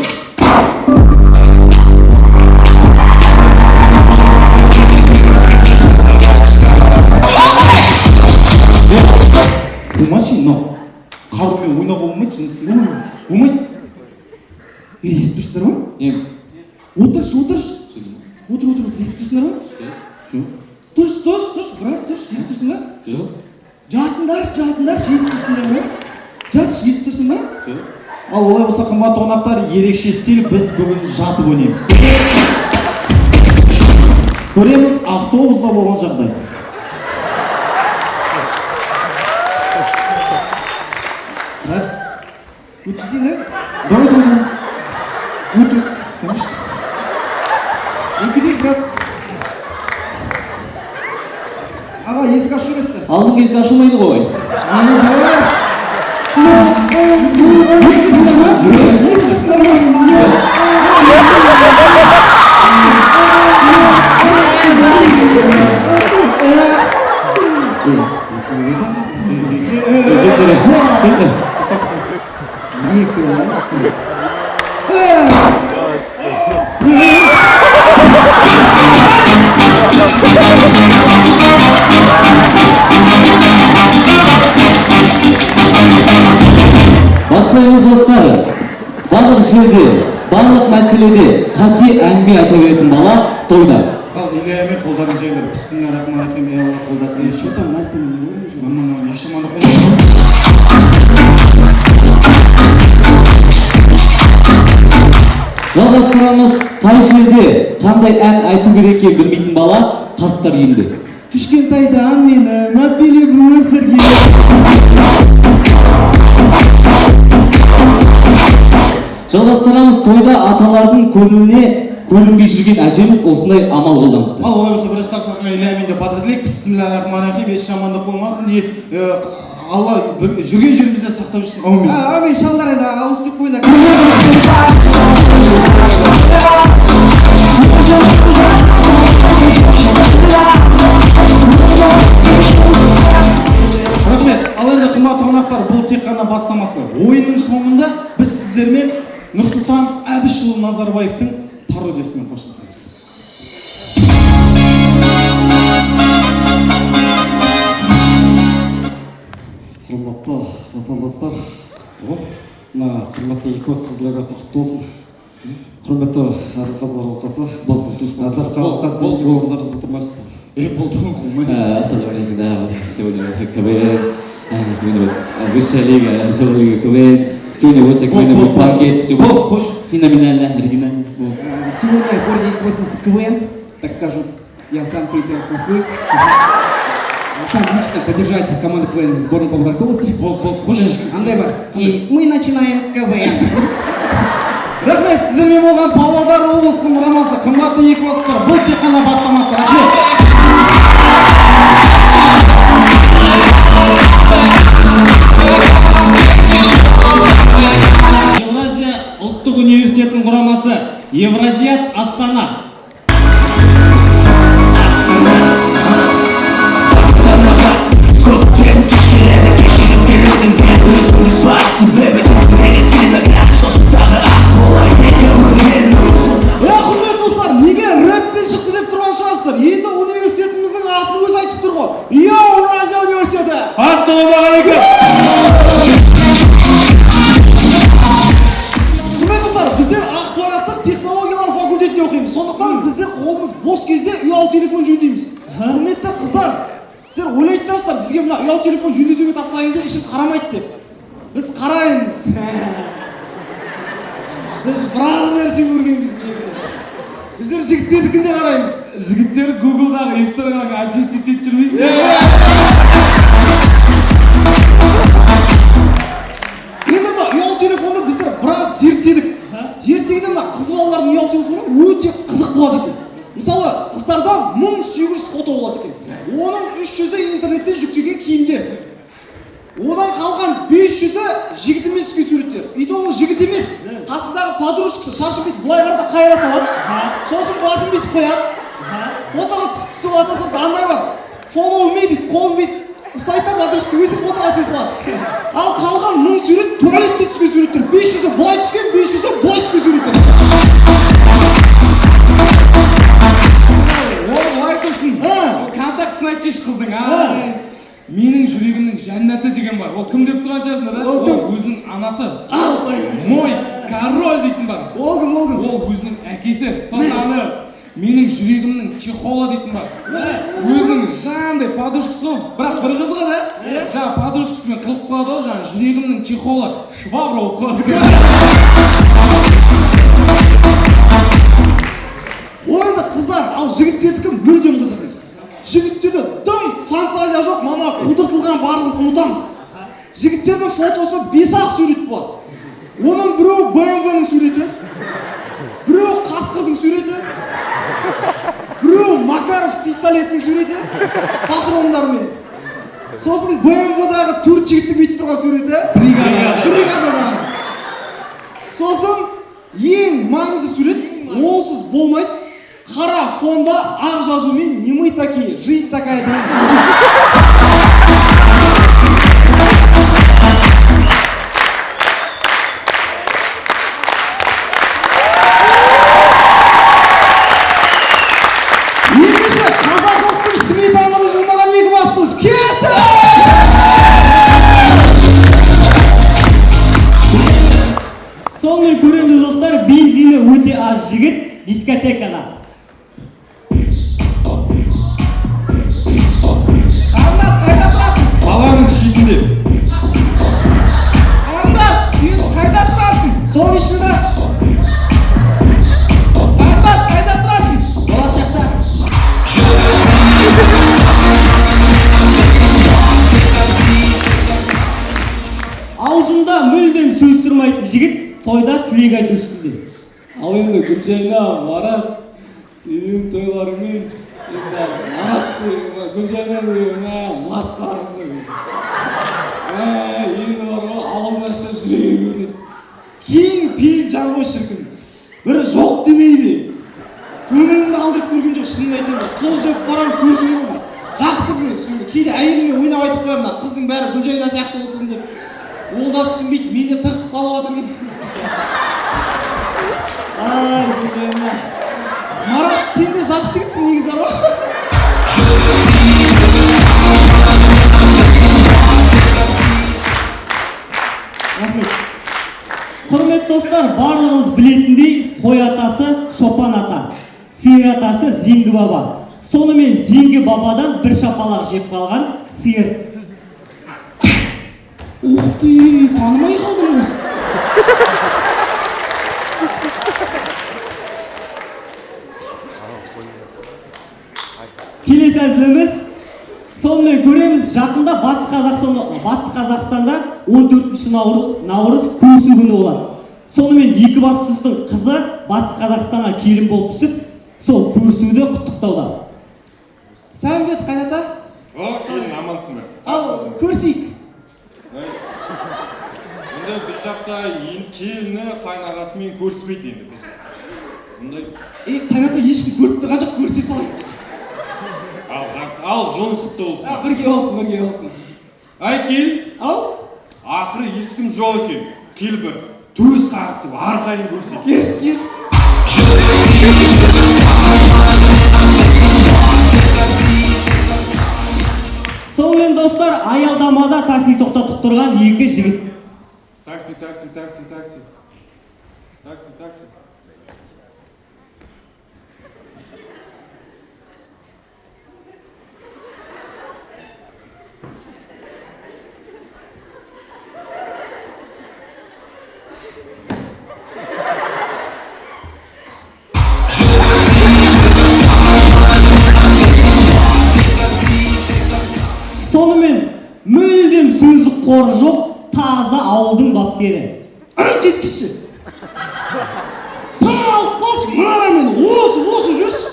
Болмашы, мынау қарумен ойнауға болмайды, жындысың ба? Болмайды. Ей, естіп тұрсыздар ма? Не? Отыршы, отыршы. Отыр, отыр, отыр. Естіп тұрсыңдар ма? Жоқ. Тұршы, тұршы, тұршы, брат, тұршы. Естіп тұрсың ба? Жоқ. Жатыңдаршы, жатыңдаршы, естіп тұрсыңдар ма? Жатшы, естіп тұрсың ба? Жоқ. Ал олай болса, қымбатты қонақтар, ерекше стиль, біз бүгін жатып ойнаймыз. Көреміз, автобуста болған жағдай. Брат, өткізейін, да? Давай, давай, давай. Өт, өт, конечно. Өткізейінші, брат. Аға, есік ашып жібересіз. Алдыңғы есік ашылмайды ғой. Айбай! Өткізесіңдер ма? Екі. Бастаймыз, достар. Барлық жерде, барлық мәселеде қате әңгіме айта беретін бала тойда. Ал, Ильямен қолдарын жайыңдар. Бисмиллахиррахманиррахим. Ей, Алла, қолдасын. Что там, Настя, не говорим? Нормально, ешқандай қолдасын. Жалғастырамыз. Қай жерде қандай ән айту керек екенін білмейтін бала қарттар үйінде. Кішкентайдан мені мәпелеп өсірген. Жалғастырамыз. Тойда аталардың көңіліне көрінбей жүрген әжеміз осындай амал қолданыпты. Ал, олай болса, бірінші тапсырма Ильямен деп батыр тілейік. Бисмиллахиррахманиррахим. Еш жамандық болмасын. И, Алла жүрген жерімізде сақтап жүрсін. Әумин. Әумин, шалдар, енді ауыз тиіп қойыңдар. Рахмет. Ал енді, қымбатты қонақтар, бұл тек қана бастамасы. Ойынның соңында біз сіздермен Нұрсұлтан Әбішұлы Назарбаевтың пародиясымен қоштасамыз. Құрметті отандастар, мына құрметті Екібастұз лигасы құтты болсын. Құрметті Әділқазылар алқасы, Әділқазы алқасының орындарыңызда отырмайсыздар. Е, болды ғой. Ассалаумағалейкум, да, вот сегодня вот КВН, сегодня вот высшая лига, высшая лига КВН. Сегодня после КВН будет банкет, все будет Қош. феноменально, оригинально. Сегодня в городе Екибастуз КВН, так скажем, я сам прилетел с Москвы. Сам лично поддержать команду КВН сборной Павлодарской области. Болды, болды, қош. Андай бар. И мы начинаем КВН. Рахмет, сіздермен болған Павлодар облысының құрамасы, қымбатты екібастұздар, бұл тек қана бастамасы. Рахмет. Евразия ұлттық университетінің құрамасы, Евразиат Астана. Астана, Астанаға көктем кеш келеді, кешігіп келудің дәл өзіндік бар себебі. Тізімдегі Целиноград, сосын тағы Ақмола, 2050. Е, құрметті достар, неге рэппен шықты деп тұрған шығарсыздар. Енді университетіміздің атын өзі айтып тұр ғой. Еуразия университеті. Ассалаумағалейкум. Құрметті достар, біздер ақпараттық технологиялар факультетінде оқимыз. Сондықтан біздер қолымыз бос кезде ұялы телефон жөндейміз. Құрметті қыздар, сіздер ойлайтын шығарсыздар, бізге мына ұялы телефон жөндетуге тастаған кезде ішін қарамайды деп. Біз қараймыз. Біз біраз нәрсе көргенбіз негізі. Біздер жігіттердікін де қараймыз. Жігіттер Гуглдағы историяға очистить етіп жүрмейсіңдер. Енді мына ұялы телефонды біздер біраз зерттедік. Зерттегенде мына қыз балалардың ұялы телефоны өте қызық болады екен. Мысалы, қыздарда 1800 фото болады екен. Оның 300-і интернеттен жүктеген киімдер. Одан қалған 500-і жігітімен түскен суреттер. И то ол жігіт емес, қасындағы подружкасы шашын бүйтіп былай қарата қайыра салады. Сосын басын бүйтіп қояды. Фотоға түсіп түсіп алады да, сосын андай бар. Follow me дейді, қолын бүйтіп ұстайды да, подружкасы өстіп фотоға түсе салады. Ал қалған 1000 сурет туалетте түскен суреттер. 500-і былай түскен, 500-і былай түскен суреттер. Ол былай тұрсын. Контактісін айтшы қыздың. Менің жүрегімнің жәннаты деген бар. Ол кім деп тұрған шығарсыңдар, да? Ол кім? Ол өзінің анасы. Ал, Мой король дейтін бар. Ол кім, ол кім? Ол өзінің әкесі. Сосын аны менің жүрегімнің чехолы дейтін бар. Өзінің жаңағындай подружкасы ғой. Бірақ бір қызығы да, жаңа подружкасымен қылып қояды ғой, жаңа жүрегімнің чехолы швабра болып қалады екен. Ол енді қыздар Қыздар, ал жігіттердікі мүлдем қызық емес. Жігіттерде дым фантазия жоқ, мана қудыртылған барлығын ұмытамыз. Жігіттердің фотосында бес-ақ сурет болады. Оның біреуі БМВ-ның суреті, біреуі қасқырдың суреті, біреуі Макаров пистолетінің суреті, патрондармен. Сосын БМВ-дағы төрт жігіттің бүйтіп тұрған суреті. Бригададағы. Сосын ең маңызды сурет, олсыз болмайды. Қара фонда ақ жазумен «Не мы такие, жизнь такая» деген жазу. Ендеше қазақылықтың сметаны бұзылмаған Екібастұз кетті! Сонымен көреміз, достар, бензині өте аз жігіт дискотекада. Қарындас, қайда тұрасың? Қаланың шетінде. Қарындас, сен қайда тұрасың? Соның ішінде. Қарындас, қайда тұрасың? Болашақта. Аузында мүлдем сөз тұрмайтын жігіт тойда тілек айту үстінде. Ал енді Гүлжайна, Марат, үйлену тойларымен енді Марат деген, Гүлжайна деген, мә, масқара қыз ғой. Мә, енді бар ғой, аузын ашса жүрегі көрінеді. Кең пейіл жан ғой шіркін. Бір жоқ демейді. Көңілімді алдырып көрген жоқ, шынымды айтайын ба. Тұз деп барам, көршім ғой бұл. Жақсы қыз енді, шынымен. Кейде әйеліме ойнап айтып қоямын, мына қыздың бәрі Гүлжайна сияқты болсын деп. Ол да түсінбейді, мен де тығып қалып жатырмын. Ай, Гүлжайна. Марат, сен де жақсы жігітсің негізі бар ғой. Рахмет. Құрметті достар, барлығымыз білетіндей, қой атасы Шопан ата, сиыр атасы Зеңгі баба. Сонымен Зеңгі бабадан бір шапалақ жеп қалған сиыр. Ух ты, танымай қалдым ғой. Келесі әзіліміз. Сонымен көреміз, жақында Батыс Қазақстанда 14 наурыз көрісу күні болады. Сонымен Екібастұздың қызы Батыс Қазақстанға келін болып түсіп, сол көрісуді құттықтауда. Сәлем қайната. О, келін, амансың ба? Ал көрісейік. Енді біз жақта келіні қайнағасымен көріспейді енді біз. Ондай. Ей, қайната, ешкім көріп тұрған жоқ, көрісе салайық. Ал, жақсы, ал, жолың құтты болсын. А, бірге болсын, бірге болсын. Ай, кел. Ау. Ақыры ешкім жоқ екен. Кел бір төс қағысып арқайын көрсек. Кеш, кеш. Сонымен, достар, аялдамада такси тоқтатып тұрған екі жігіт. Такси, такси, такси, такси. Такси, такси. Сонымен мүлдем сөздік қоры жоқ таза ауылдың бапкері. Үн кеткіші. Салып қалшы мұнарамен, осы, осы жіберші.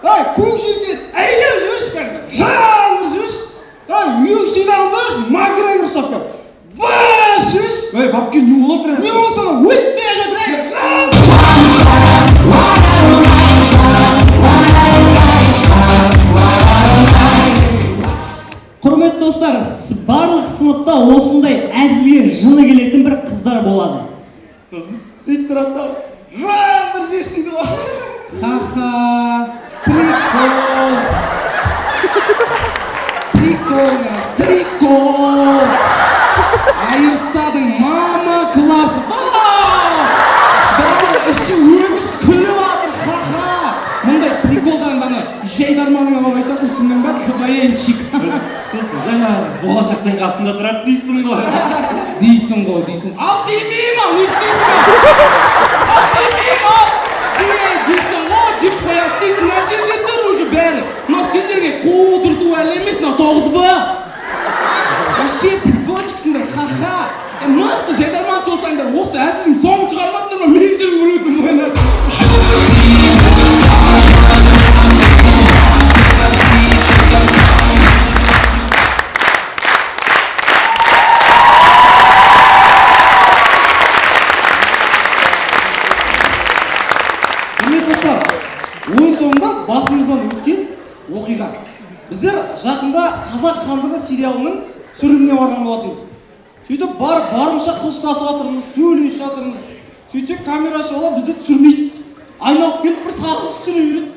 Ай, көк желкелет, әйдеп жіберші кәдімгі, жаңғыр жіберші. Ай, UFC-дағындаршы, Макгрегор ұстап кел. Бас жіберші. Ей, бапкер, не болып жатыр? Не болса да өтпей жатыр, ей, жан. Құрметті достар, барлық сыныпта осындай әзілге жыны келетін бір қыздар болады. Сосын сөйтіп тұрады да, жаңғыр жіберші дейді ғой. Ха-ха, прикол. Прикол, прикол. Айырып тастадың, мама класс. Вау! Бәрі іші өртіп күліп жатыр, ха-ха. Мұндай приколдан ана жайдарманыңа алып айтасың, түсіндің ба, КВНщик. Сосын жаңағы қыз болашақтың қасында тұрады дейсің ғой. Дейсің ғой, дейсің. Ал демеймін, ал, не істейсің? Ал демеймін, ал. Дейсің ғой, Жеп қояды дейді. Мына жерде тұр уже бәрі. Мынау сендерге қудырту әлі емес, мынау 9Б. Вообще прикольчиксіңдер, ха-ха. Е, мықты жайдарманшы болсаңдар, осы әзілдің соңын шығармадыңдар ма? Мен жүрмін бір өзім. Құрметті достар, ойын соңында басымыздан өткен оқиға. Біздер жақында «Қазақ хандығы» сериалының түсіріліміне барған болатынбыз. Сөйтіп барып, барымша қылыш тасып жатырмыз, төбелесіп жатырмыз. Сөйтсек, камерашы бала бізді түсірмейді. Айналып келіп, бір сары қыз түсіре береді.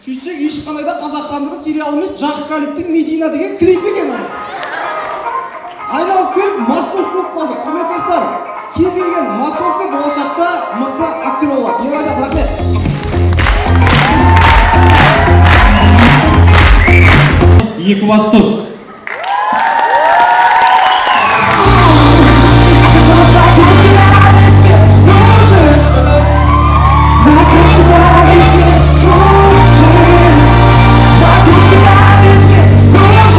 Сөйтсек, ешқандай да «Қазақ хандығы» сериалы емес, Жақып Қалиптің «Медина» деген клип екен ана. Айналып келіп, массовка болып қалдық. Құрметті достар, кез келген массовка болашақта мықты актер болады. Евразият, рахмет. Екібастұз. Оказалось, вокруг тебя весь мир кружит. Вокруг тебя весь мир кружит. Вокруг тебя весь мир кружит.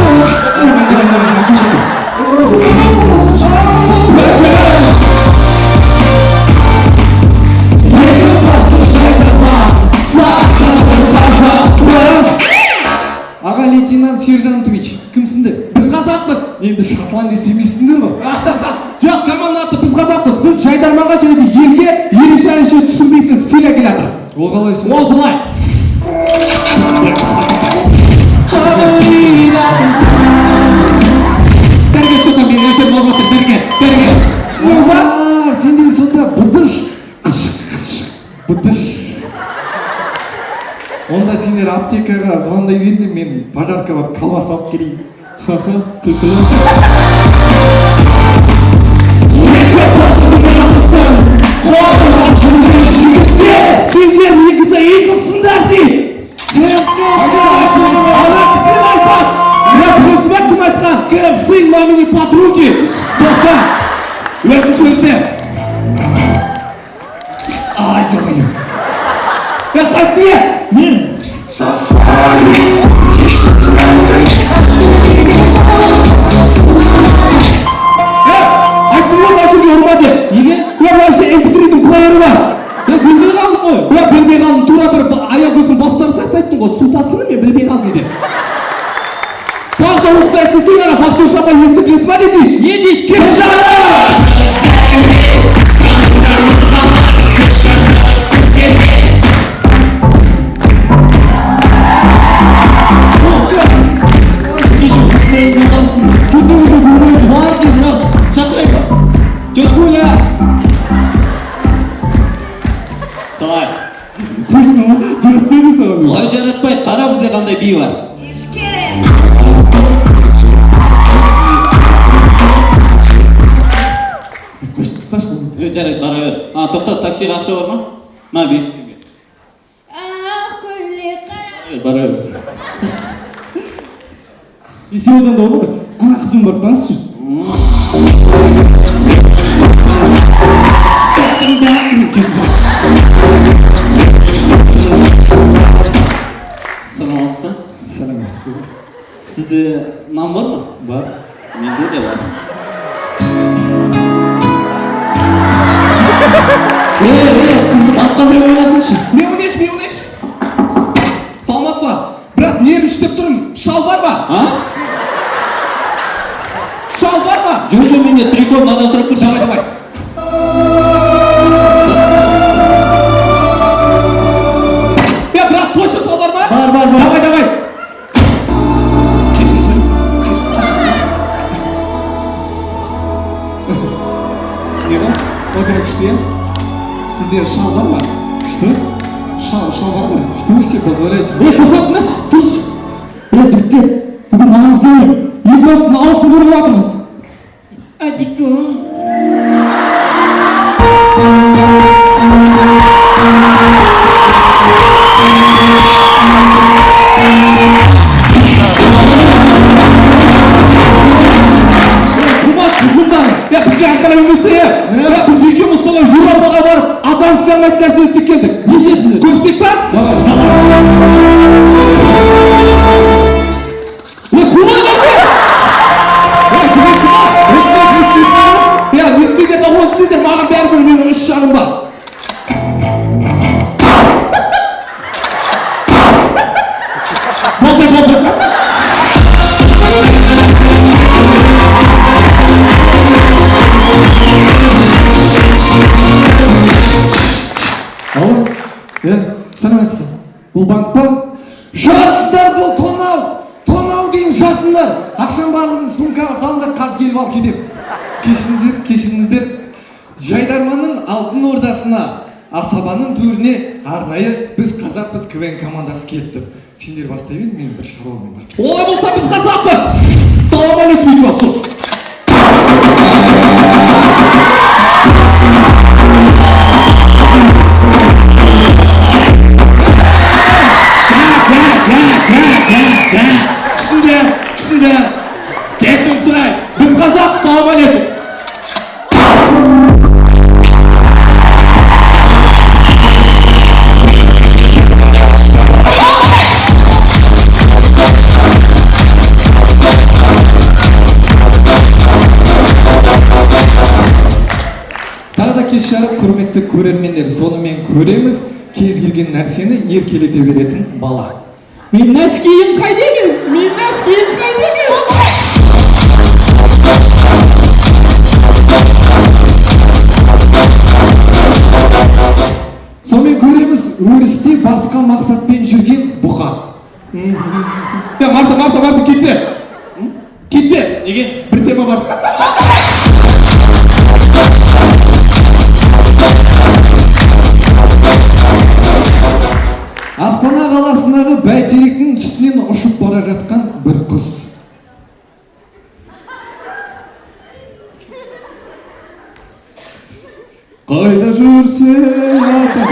Аға лейтенант сержантович, кімсіңдер? Біз қазақпыз. Енді шотландец емессіңдер ғой. Жоқ, команда аты «Біз қазақпыз». Біз жайдарманға және де елге ерекше әнші түсінбейтін стиль әкеле жатыр. Ол қалай сонда? Ол былай. I believe I can fly. Дәрігер, что там, мен әнші болып отыр, дәрігер, дәрігер. Түсіндіңіз ба? А, сенде сонда бұдыш, қышық, қышық, бұдыш. Онда сендер аптекаға звондай беріңдер, мен пожарка барып колбаса алып келейін. Ха-ха, күлкілі. Екі достың намысын қорғап жүрген жігіттер, Сендер негізі иглсыңдар дейді. Кім, кім, кім? Ана кісілер айтады. Я білесің ба, кім айтқан? Кім? Сын маминой подруги. Тоқта. Өзім сөйлесем. Ай, ё-моё. Е, қасиет! Мен. Сафари, еш национальный. Е, айттым ғой, мына жерге ұрма деп. Неге? Е, мына жерде MP3-дің плеері бар. Е, білмей қалдым ғой. Е, білмей қалдым. Тура бір аяқ көзін бастар сияқты айттың ғой. Су тасқыны, мен білмей қалдым деп. Тағы да осылай істесең, ана вахтерша апай естіп, білесің ба не дейді? Не дейді? Кеп шығара! О, кім? Кешір, осындай қалыпсың. Кетуге болмайды. Бар деймін, рас. Шақырайын ба? Тетя Коля! Қалай? Қойшы, жараспайды саған. Қалай жараспайды? Қара, бізде қандай би бар. Қойшы, ұсташы бұл қызды. Е, жарайды, бара бер. А, тоқта, таксиға ақша бар ма? Ма, 500 теңге. Ақ көйлек қара. Бара бер. И сен одан да ғой бір ана қызбен барып танысшы. Сәттің бәрін кешірім сұраймын. Саламатсыз. Саламатсыз. Сізде нан бар ма? Бар. Менде де бар. Е, е, қызды басқа біреу ойласыншы. Мен ойнайыншы, мен ойнайыншы. Саламатсыз ба? Брат, нервім іштеп тұрмын. Шал бар ма? А? Шал бар ма? Жоқ, жоқ, менде трико, мынадан сұрап тұршы. Давай, давай. Е, брат, точно шал бар ма? Бар, бар, бар. Давай, давай. Кешірім сұраймын. Кешірім сұраймын. Не ғой? Опера күшті, иә? Сізде шал бар ма? Что? Шал, шал бар ма? Что вы себе позволяете? Ей, тоқтатыңдаршы, тұршы. Ей, жігіттер, бүгін маңызды ойын. Екі бастың ауысын көріп жатырмыз. Адико. Құма қызымдар. Е, бізге айқайлай бермесе, е. Е, біз екеуміз солай Еуропаға барып, адам істей алмайтын нәрсені істеп келдік. Не істедіңдер? Көрсек па? Давай, давай. Ой, қумай қалды. Ой, көресің ба? Осылай не істейді? Иә, не істейді, оны істейді, маған бәрібір, менің үш жарым бар. Болды, болды. Алло, е, сәлеметсіз. Бұл банк па? Жатыңдар, бұл тонау! Тонау деймін, жатыңдар! Ақшаның барлығын сумкаға салыңдар, қазір келіп алып кетемін. Кешіріңіздер, кешіріңіздер. Жайдарманның алтын ордасына, асабаның төріне арнайы біз қазақпыз КВН командасы келіп тұр. Сендер бастай бер, мен бір шаруамен бар. Олай болса біз қазақпыз. Салам алейкум, Екібастұз. Жа, жа, жа, жа, жа. Түсіндім, түсіндім. Кешірім сұраймын. Біз қазақ, салам алейкум. Тағы да кеш жарық, құрметті көрермендер, сонымен көреміз кез келген нәрсені еркелете беретін бала. Менің носкиім қайда екен? Менің носкиім қайда екен? Сонымен көреміз өрісте басқа мақсатпен жүрген бұқа. Е, Марта, Марта, Марта, кетпе. Кетпе. Неге? Бір тема бар. Астана қаласындағы бәйтеректің үстінен ұшып бара жатқан бір құс. Қайда жүрсең, атам?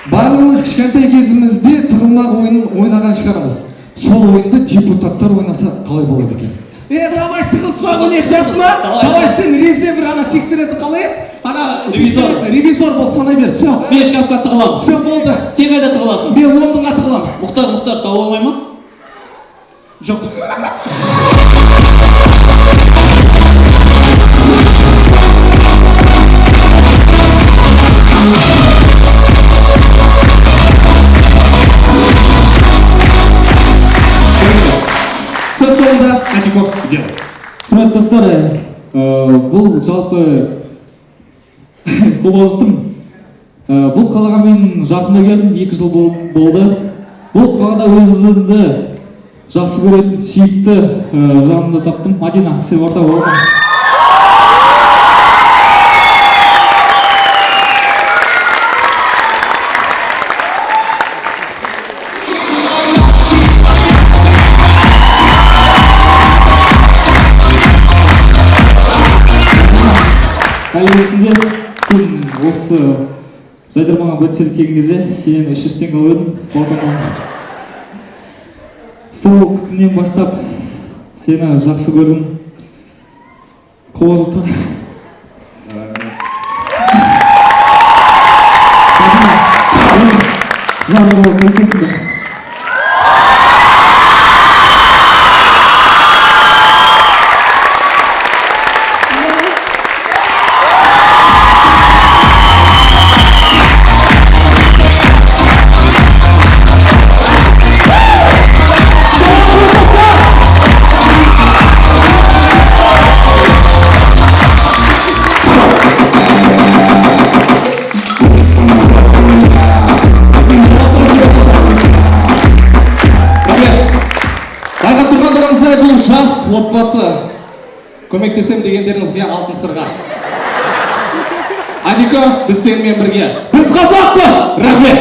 Барлығымыз кішкентай кезімізде тығылмақ ойынын ойнаған шығармыз. Сол ойынды депутаттар ойнаса қалай болады екен? Е, давай тығылыспақ ойнайық, жақсы ма? Давай, сен резервер, ана тексеретін қалай еді? Ана Ревизор. Ревизор бол, санай бер. Все. Мен шкафқа тығыламын. Все, болды. Сен қайда тығыласың? Мен Лондонға тығыламын. Мұхтар, Мұхтар, тауып алмай ма? Жоқ. Сөз соңында Атиков дело. Құрметті достар, бұл жалпы қобалжыттым. Бұл қалаға мен жақында келдім, 2 жыл болды. Бұл қалада өзімді жақсы көретін сүйікті жанымды таптым. Мадина, сен орта болма. Әлі есімде, сен осы Жайдарманға бірінші рет келген кезде сенен 300 теңге алып едім балконнан. Сол күннен бастап сені жақсы көрдім. Қобалжып тұрмын. Жарым болып келісесің бе? Жас отбасы, көмектесем дегендеріңізге алтын сырға. Адико, біз сенімен бірге. Біз қазақпыз! Рахмет!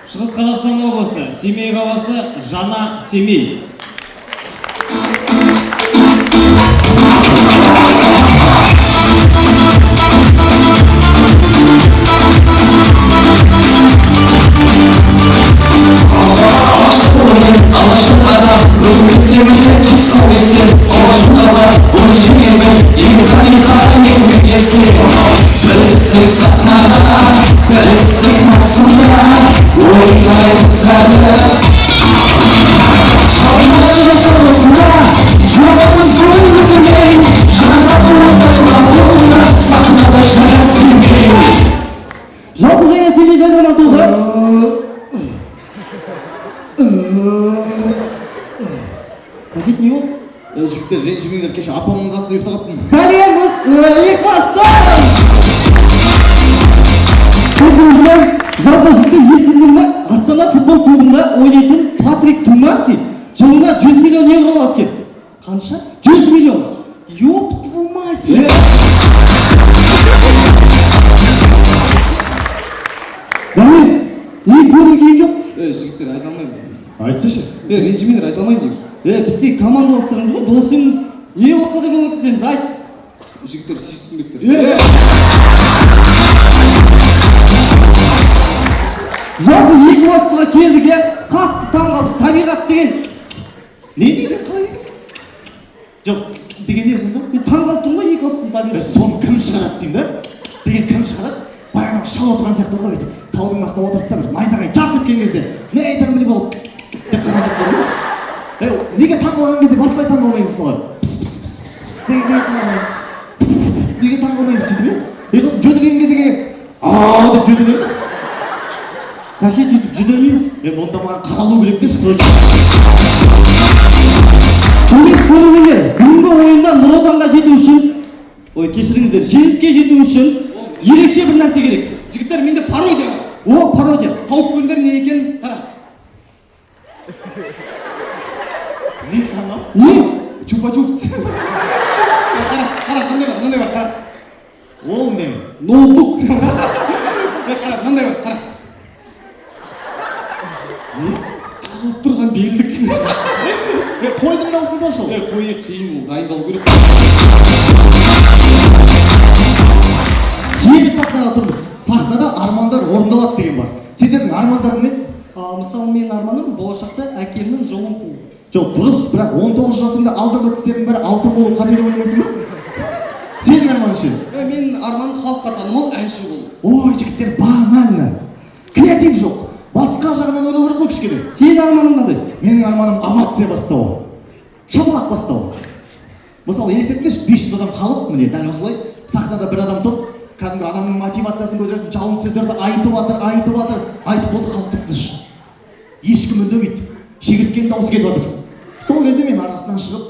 Шығыс Қазақстан облысы, Семей қаласы, Жаңа Семей. Жылаймыз әлі. Шалқар жасамызда жыламыз өлтірмей, жаралы отайлауына сахнада жара. Жалпы жаңа сөйлей жайдарман толды. Сәкет, не болды? Жігіттер, ренжімеңдер, кеше апамның қасында ұйықтап қалыппын. Сәлем, Екібастұз! Көзіңізбен, жалпы жігіттер, естідіңдер ме? Астана футбол клубында ойнайтын Патрик Тумаси жылына 100 миллион евро алады екен. Қанша? 100 миллион. Ёб твою мать! Дамир, неге көңіл күйің жоқ? Жігіттер, айта алмаймын. Айтсайшы. Ренжімеңдер, айта алмаймын деймін. Біз сен командаластарымыз ғой, досың не болып қалды, көмектесеміз, айт. Жігіттер, сүйіскім келіп тұр. Жалпы Екібастұзға келдік, иә, қатты таң қалдық. Табиғат деген Не дейді, қалай дейді? Жоқ, деген не сонда? Мен таң қалып тұрмын ғой Екібастұздың табиғаты. Соны кім шығарады деймін да? Деген кім шығарады? Баяғы шал отырған сияқты ғой бүйтіп. Таудың басында отырды да бір найзағай жарқ еткен кезде не айтарым білмей болып деп қалған сияқты ғой. Неге таң қалған кезде басқалай таң қалмаймыз мысалы? Пыс пыс пыс пыс пыс деген неге таң қалмаймыз? Неге таң қалмаймыз сөйтіп, иә? Сосын жөтелген кезде а деп жөтелеміз. Сәкет, өйтіп жөтелмейміз. Енді онда маған қаралу керек те, срочно. Құрметті көрермендер, бүгінгі ойында Нұр Отанға жету үшін, ой, кешіріңіздер, жеңіске жету үшін ерекше бір нәрсе керек. Жігіттер, менде пародия бар. О, пародия. Тауып көріңдер не екенін, қара. Не анау? Не? Чупа-чупс. Қара, қара, мынандай бар, мынандай бар, қара. Ол не? Ноутбук. Қара, мынандай бар, қара. Не? Тығылып тұрған белдік. Қойдың дауысын салшы. Қой қиын, ол дайындалу керек. Киелі сахнада тұрмыз. Сахнада армандар орындалады деген бар. Сендердің армандарың не? Мысалы, менің арманым болашақта әкемнің жолын қуу. Жоқ, дұрыс, бірақ 19 жасыңда алдыңғы тістердің бәрі алтын болу қате деп ойламайсың ба? Сенің арманың ше? Менің арманым халыққа танымал әнші болу. Ой, жігіттер, банально. Креатив жоқ. Басқа жағынан ойлау керек қой кішкене. Сенің арманың қандай? Менің арманым овация бастау. Шапалақ бастау. Мысалы, елестетіңдерші, 500 адам халық, міне дәл осылай сахнада бір адам тұр, кәдімгі адамның мотивациясын көтеретін жалын сөздерді айтып жатыр, айтып жатыр, айтып болды, халық тып-тыныш. Ешкім үндемейді. Шегірткенің дауысы кетіп жатыр. Сол кезде мен арасынан шығып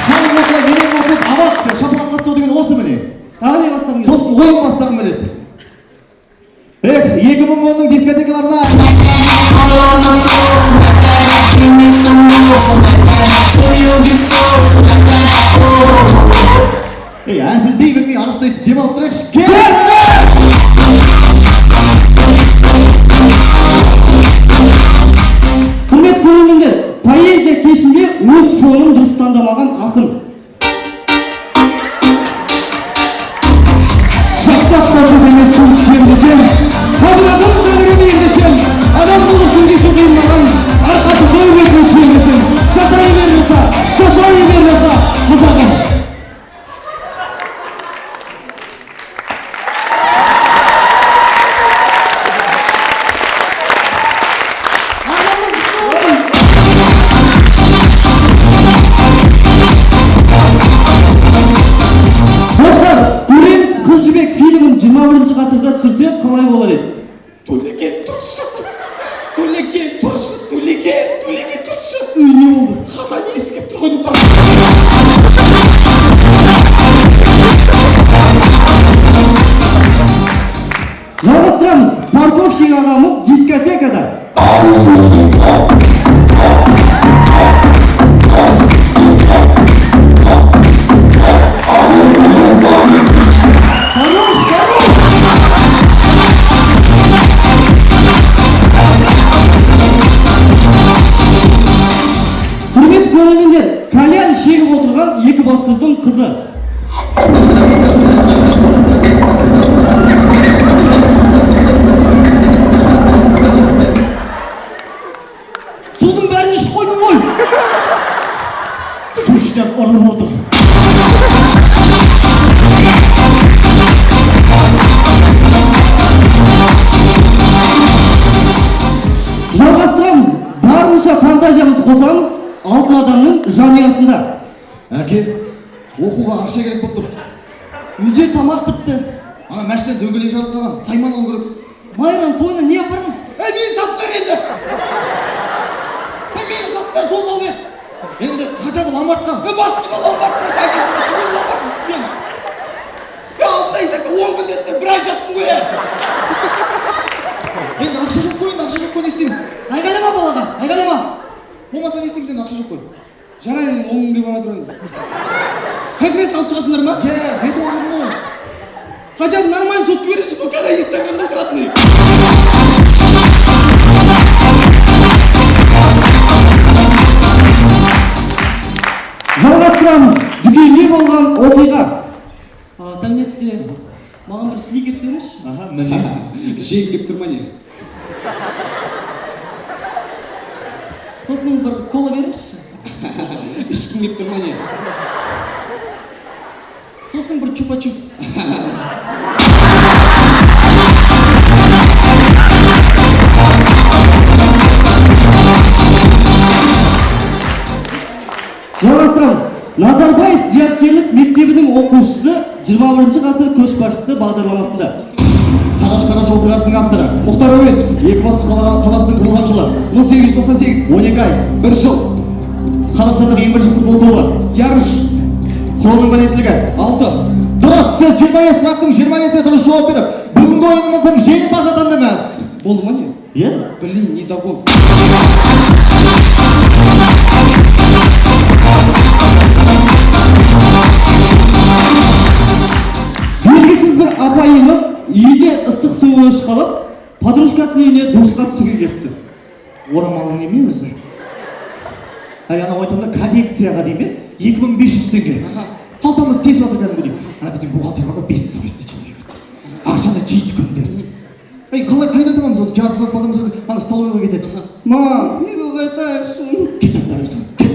халық осылай елең қосылып овация, шапалақ бастау деген осы міне. Тағы не бастағың келеді? Сосын ойын бастағым келеді. Эх, 2010-ның дискотекаларына Ей, әзілдей білмей арасында өйстіп демалып тұрайықшы. Кел! Құрметті көрермендер, поэзия кешінде өз фонын дұрыс таңдамаған ақын. Жақсы аттарды демесін сен десем, табыладым тәңірім ел десем, адам болып күнге қиын маған, арқаты қой өзіне сен десем, жасай бер жаса, жасай бер жаса, қазағым. Арманың құтты болсын. Достар, көреміз, Қыз Жібек фильмін 21 ғасырда түсірсе қалай болар еді? Төлеген тұршы. Төлеген тұршы, Төлеген, Төлеген тұршы. Үй, не болды? Хата не ескеріп тұр ғой деп тұр. Жалғастырамыз. Парковщик ағамыз дискотекада. Хорош, хорош! Құрметті көрермендер, кальян шегіп отырған Екібастұздың қызы. Судың бәрін ішіп қойдым ғой. Сушняк ұрып отыр. Жалғастырамыз. Барынша фантазиямызды қосамыз. Алтын адамның жанұясында. Әке, оқуға ақша керек болып тұр. Үйде тамақ бітті. Ана машина дөңгелек жарып қалған, сайман алу керек. Майран тойына не апарамыз? Әй, мені сатып бер енді. Әй, мені сатып бер, сол алып ед. Енді хотя бы ломбардқа. Е, басшы ломбардқа, әкесін машина ломбардқа түсіп мен. Е, алтын ай так 10 күн деді, бір ай жаттым ғой, е. Енді ақша жоқ қой, енді ақша жоқ қой, не істейміз? Айғайлама балаға, айғайлама. Болмаса не істейміз енді, ақша жоқ қой. Жарайды, енді 10 күнге бара тұрайын. Конкретно алып шығасыңдар ма? Иә, бет он дедім ғой. Хотя бы нормально сотка бересің ғой, когда инстаграмда отыратын. Жалғастырамыз. Дүкенде болған оқиға. Сәлеметсіз бе? Маған бір сникерс беріңізші. Аха, міне. Жегім келіп тұр ма не? Сосын бір кола беріңізші. Ішкім келіп тұр ма не? Сосын бір чупа-чупс. Жалғастырамыз. Назарбаев зияткерлік мектебінің оқушысы 21 ғасыр көшбасшысы бағдарламасында. Қараш Қараш оқиғасының авторы Мұхтар Әуезов. Екібастұз қаласының құрылған жылы 1898. 12 ай, 1 жыл. Қазақстандағы ең бірінші футбол тобы Ярыш. Хромның валенттілігі 6. Дұрыс, сіз 25 сұрақтың 25-іне дұрыс жауап беріп, бүгінгі ойынымыздың жеңімпазы атандыңыз. Болды ма не? Иә? Блин, не догон. Белгісіз бір апайымыз үйінде ыстық суы өшіп қалып, подружкасының үйіне душқа түсуге кетті. Орамалың неме өзі? Әй, анау айтамын да, коллекцияға деймін, 2500 теңге. Қалтамыз тесіп жатыр кәдімгідей. Ана біздің бухгалтер бар ғой, бессовестный человек өзі. Ақшаны жейді күнде. Әй, қалай қайдан табамыз осы? Жарты сағат баламыз өзі ана столовыйға кетеді. Мам, үйге қайтайықшы. Кет анда өзі. Кет.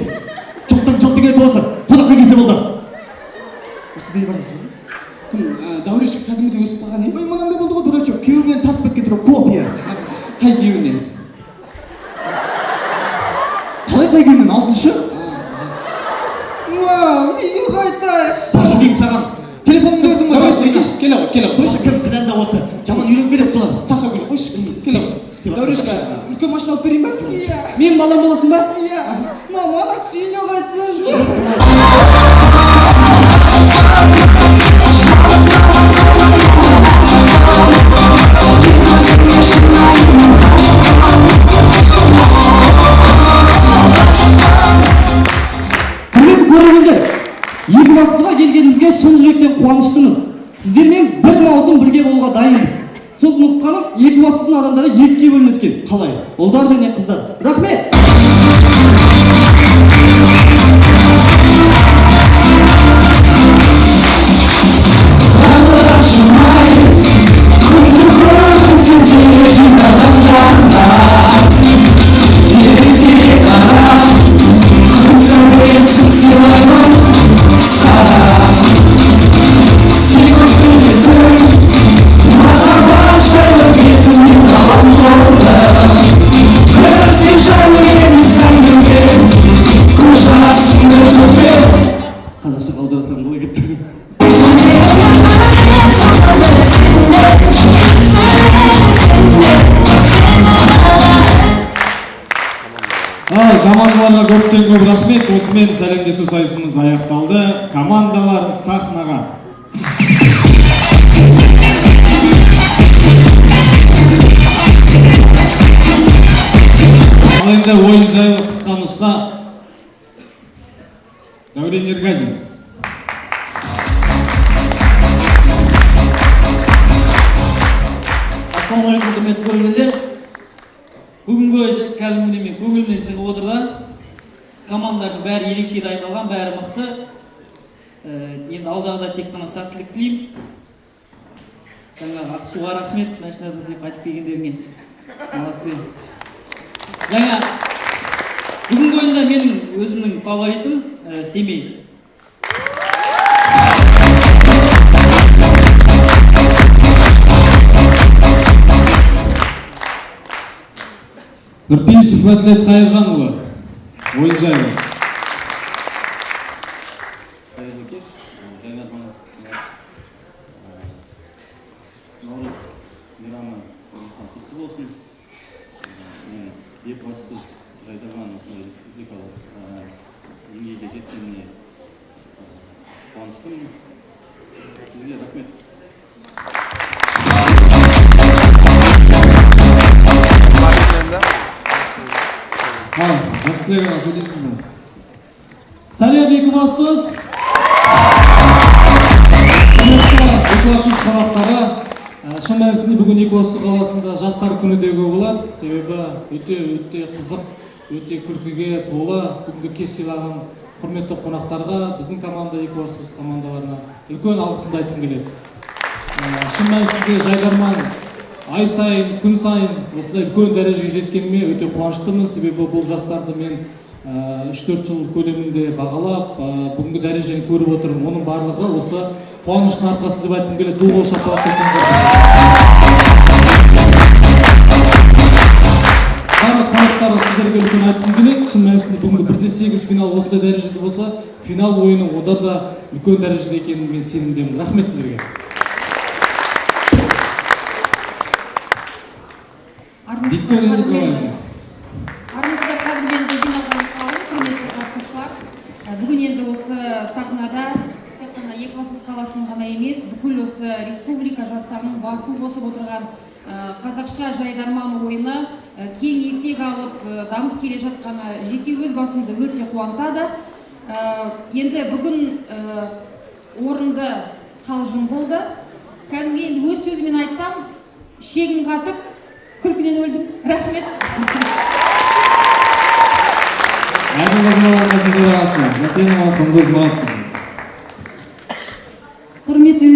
Жылтың жылтың етіп осы. Қонаққа келсе болды. Осындай бар дейсің ба? Кім, Дәурешке кәдімгідей өсіп қалған е? Ой, мынандай болды ғой, дурачок. Күйеуінен тартып кеткен тура копия. Қай күйеуінен? Қалай қай күйеуінен? Алтыншы? Мам, үйге қайтайықшы. Башы деймін саған. Телефонымды бердім ғой. Дәурешке, келші, келе ғой, келе ғой. Қойшы, кім кінәлі осы? Жаман үйреніп кетеді солар. Сақа гүл, қойшы, келе ғой. Дәурешке, үлкен машина алып берейін ба? Иә. Менің балам боласың ба? Иә. Мам, ана кісі үйіне қайтсын. Құрметті көрермендер, Екібастұзға келгенімізге шын жүректен қуаныштымыз. Сіздермен бір маусым бірге болуға дайынбыз. Сосын ұққаным, Екібастұздың адамдары екіге бөлінеді екен. Қалай? Ұлдар және қыздар. Рахмет! Қазақша аударсам қалай кетті? Ал командаларға көптен көп рахмет. Осымен сәлемдесу сайысымыз аяқталды. Командалар сахнаға. Ал енді ойын жайлы қысқа нұсқа. Дәурен Ерғазин. Ассалаумағалейкум, құрметті көрермендер. Бүгінгі кәдімгідей мен көңілімнен шығып отыр да. Командалардың бәрі ерекше дайындалған, бәрі мықты. Енді алдағыда тек қана сәттілік тілеймін. Жаңағы Ақсуға рахмет, машинасын істеп қайтып келгендеріңе. Молодцы. Жаңа Бүгінгі ойында менің өзімнің фаворитім Семей. Нұрпейісов Әділет Қайыржанұлы, ойын жайлы. Қайырлы кеш, жайдарман. Наурыз мейрамы құтты болсын. Мен Екібастұз жайдарман осындай республикалық деңгейге жеткеніне қуаныштымын. Сізге рахмет. Ал, Жастілек аға, сөйлейсіз бе? Сәлем, Екібастұз! Құрметті Екібастұз қонақтары, шын мәнісінде бүгін Екібастұз қаласында жастар күні деуге болады. Себебі өте қызық, өте күлкіге толы бүгінгі кеш сыйлаған құрметті қонақтарға, біздің команда Екібастұз командаларына үлкен алғысымды айтқым келеді. Шын мәнісінде жайдарман ай сайын, күн сайын осындай үлкен дәрежеге жеткеніме өте қуаныштымын. Себебі бұл жастарды мен 3-4 жыл көлемінде бағалап, бүгінгі дәрежені көріп отырмын. Оның барлығы осы қуаныштың арқасы деп айтқым келеді. Ду қол шапалақ қойсаңыздар. Барлық қонақтар, сіздерге үлкен айтқым келеді. Шын мәнісінде бүгінгі 1-8 финал осындай дәрежеде болса, финал ойыны одан да үлкен дәрежеде екенін мен сенімдемін. Рахмет сіздерге. Виктория Николаевна. Армысыздар, қадірменді жиналған қауым, құрметті қатысушылар. Бүгін енді осы сахнада тек қана Екібастұз қаласының ғана емес, бүкіл осы республика жастарының басын қосып отырған қазақша жайдарман ойыны кең етек алып, дамып келе жатқаны жеке өз басымды өте қуантады. Енді бүгін орынды қалжың болды. Кәдімгі енді өз сөзімен айтсам, шегін қатып, күлкіден өлдім. Рахмет. Әділ қазылар алқасының төрағасы Мәсенова Құндыз Мұратқызы. Құрметті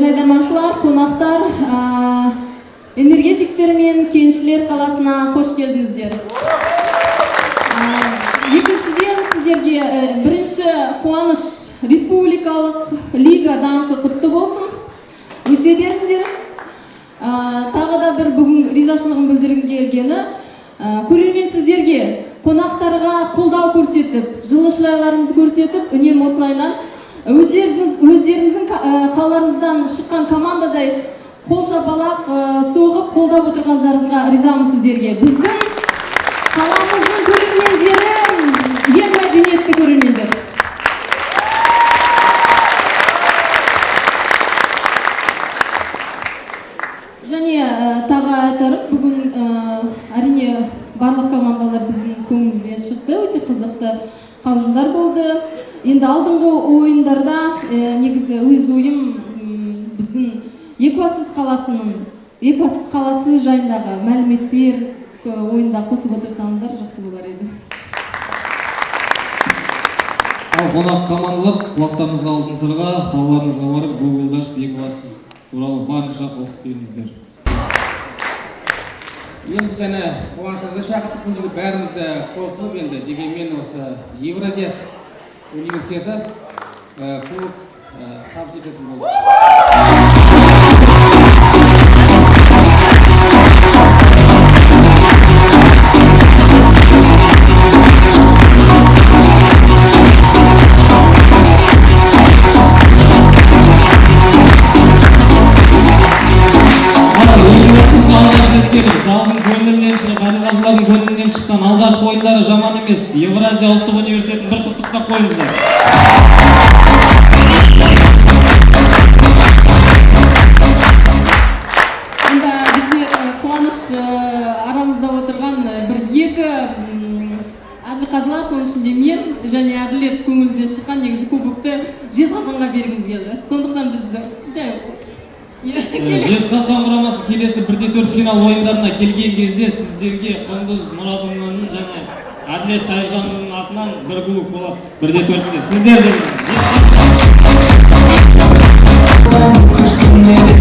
жайдарманшылар, қонақтар, энергетиктер мен кеншілер қаласына қош келдіңіздер. Екіншіден, сіздерге бірінші қуаныш республикалық лига даңқы құтты болсын. Өсе беріңдер. Тағы да бір бүгін ризашылығым білдіргім келгені, көрермен сіздерге, қонақтарға қолдау көрсетіп, жылы шырайларыңызды көрсетіп, үнемі осылайынан өздеріңіздің қалаларыңыздан шыққан командадай қол шапалақ соғып қолдап отырғандарыңызға ризамын сіздерге. Біздің қаламыздың көрермендері ең мәдениетті көрермендер. Және тағы айтарым, бүгін әрине барлық командалар біздің көңілімізден шықты, өте қызықты қалжыңдар болды. Енді алдыңғы ойындарда негізі өз ойым, біздің Екібастұз қаласы жайындағы мәліметтер ойында қосып отырсаңыздар жақсы болар еді. Ал қонақ командалар, құлақтарыңызға алтын сырға, қалаларыңызға барып Google-да ашып Екібастұз туралы барынша оқып келіңіздер. Енді және қуанышымызды шақыртып, бұл жерге бәріміз де қосылып, енді дегенмен осы Евразия университеті кубок табыс ететін болды. Залдың көңілінен шығып, әділқазылардың көңілінен шыққан алғашқы ойындары жаман емес. Евразия ұлттық университетін бір құттықтап қойыңыздар. Онда бізде қуаныш арамызда отырған бір екі әділқазылар, соның ішінде мен және Әділет көңілімізден шыққан негізі кубокты Жезқазғанға бергіміз келді. Сондықтан бізді жай Жезқазған құрамасы келесі 1-4 финал ойындарына келген кезде сіздерге Құндыз Мұратұлының және Әділет Қайыржанұлының атынан бір кубок болады. 1-4-те. Сіздер де Жезқазған.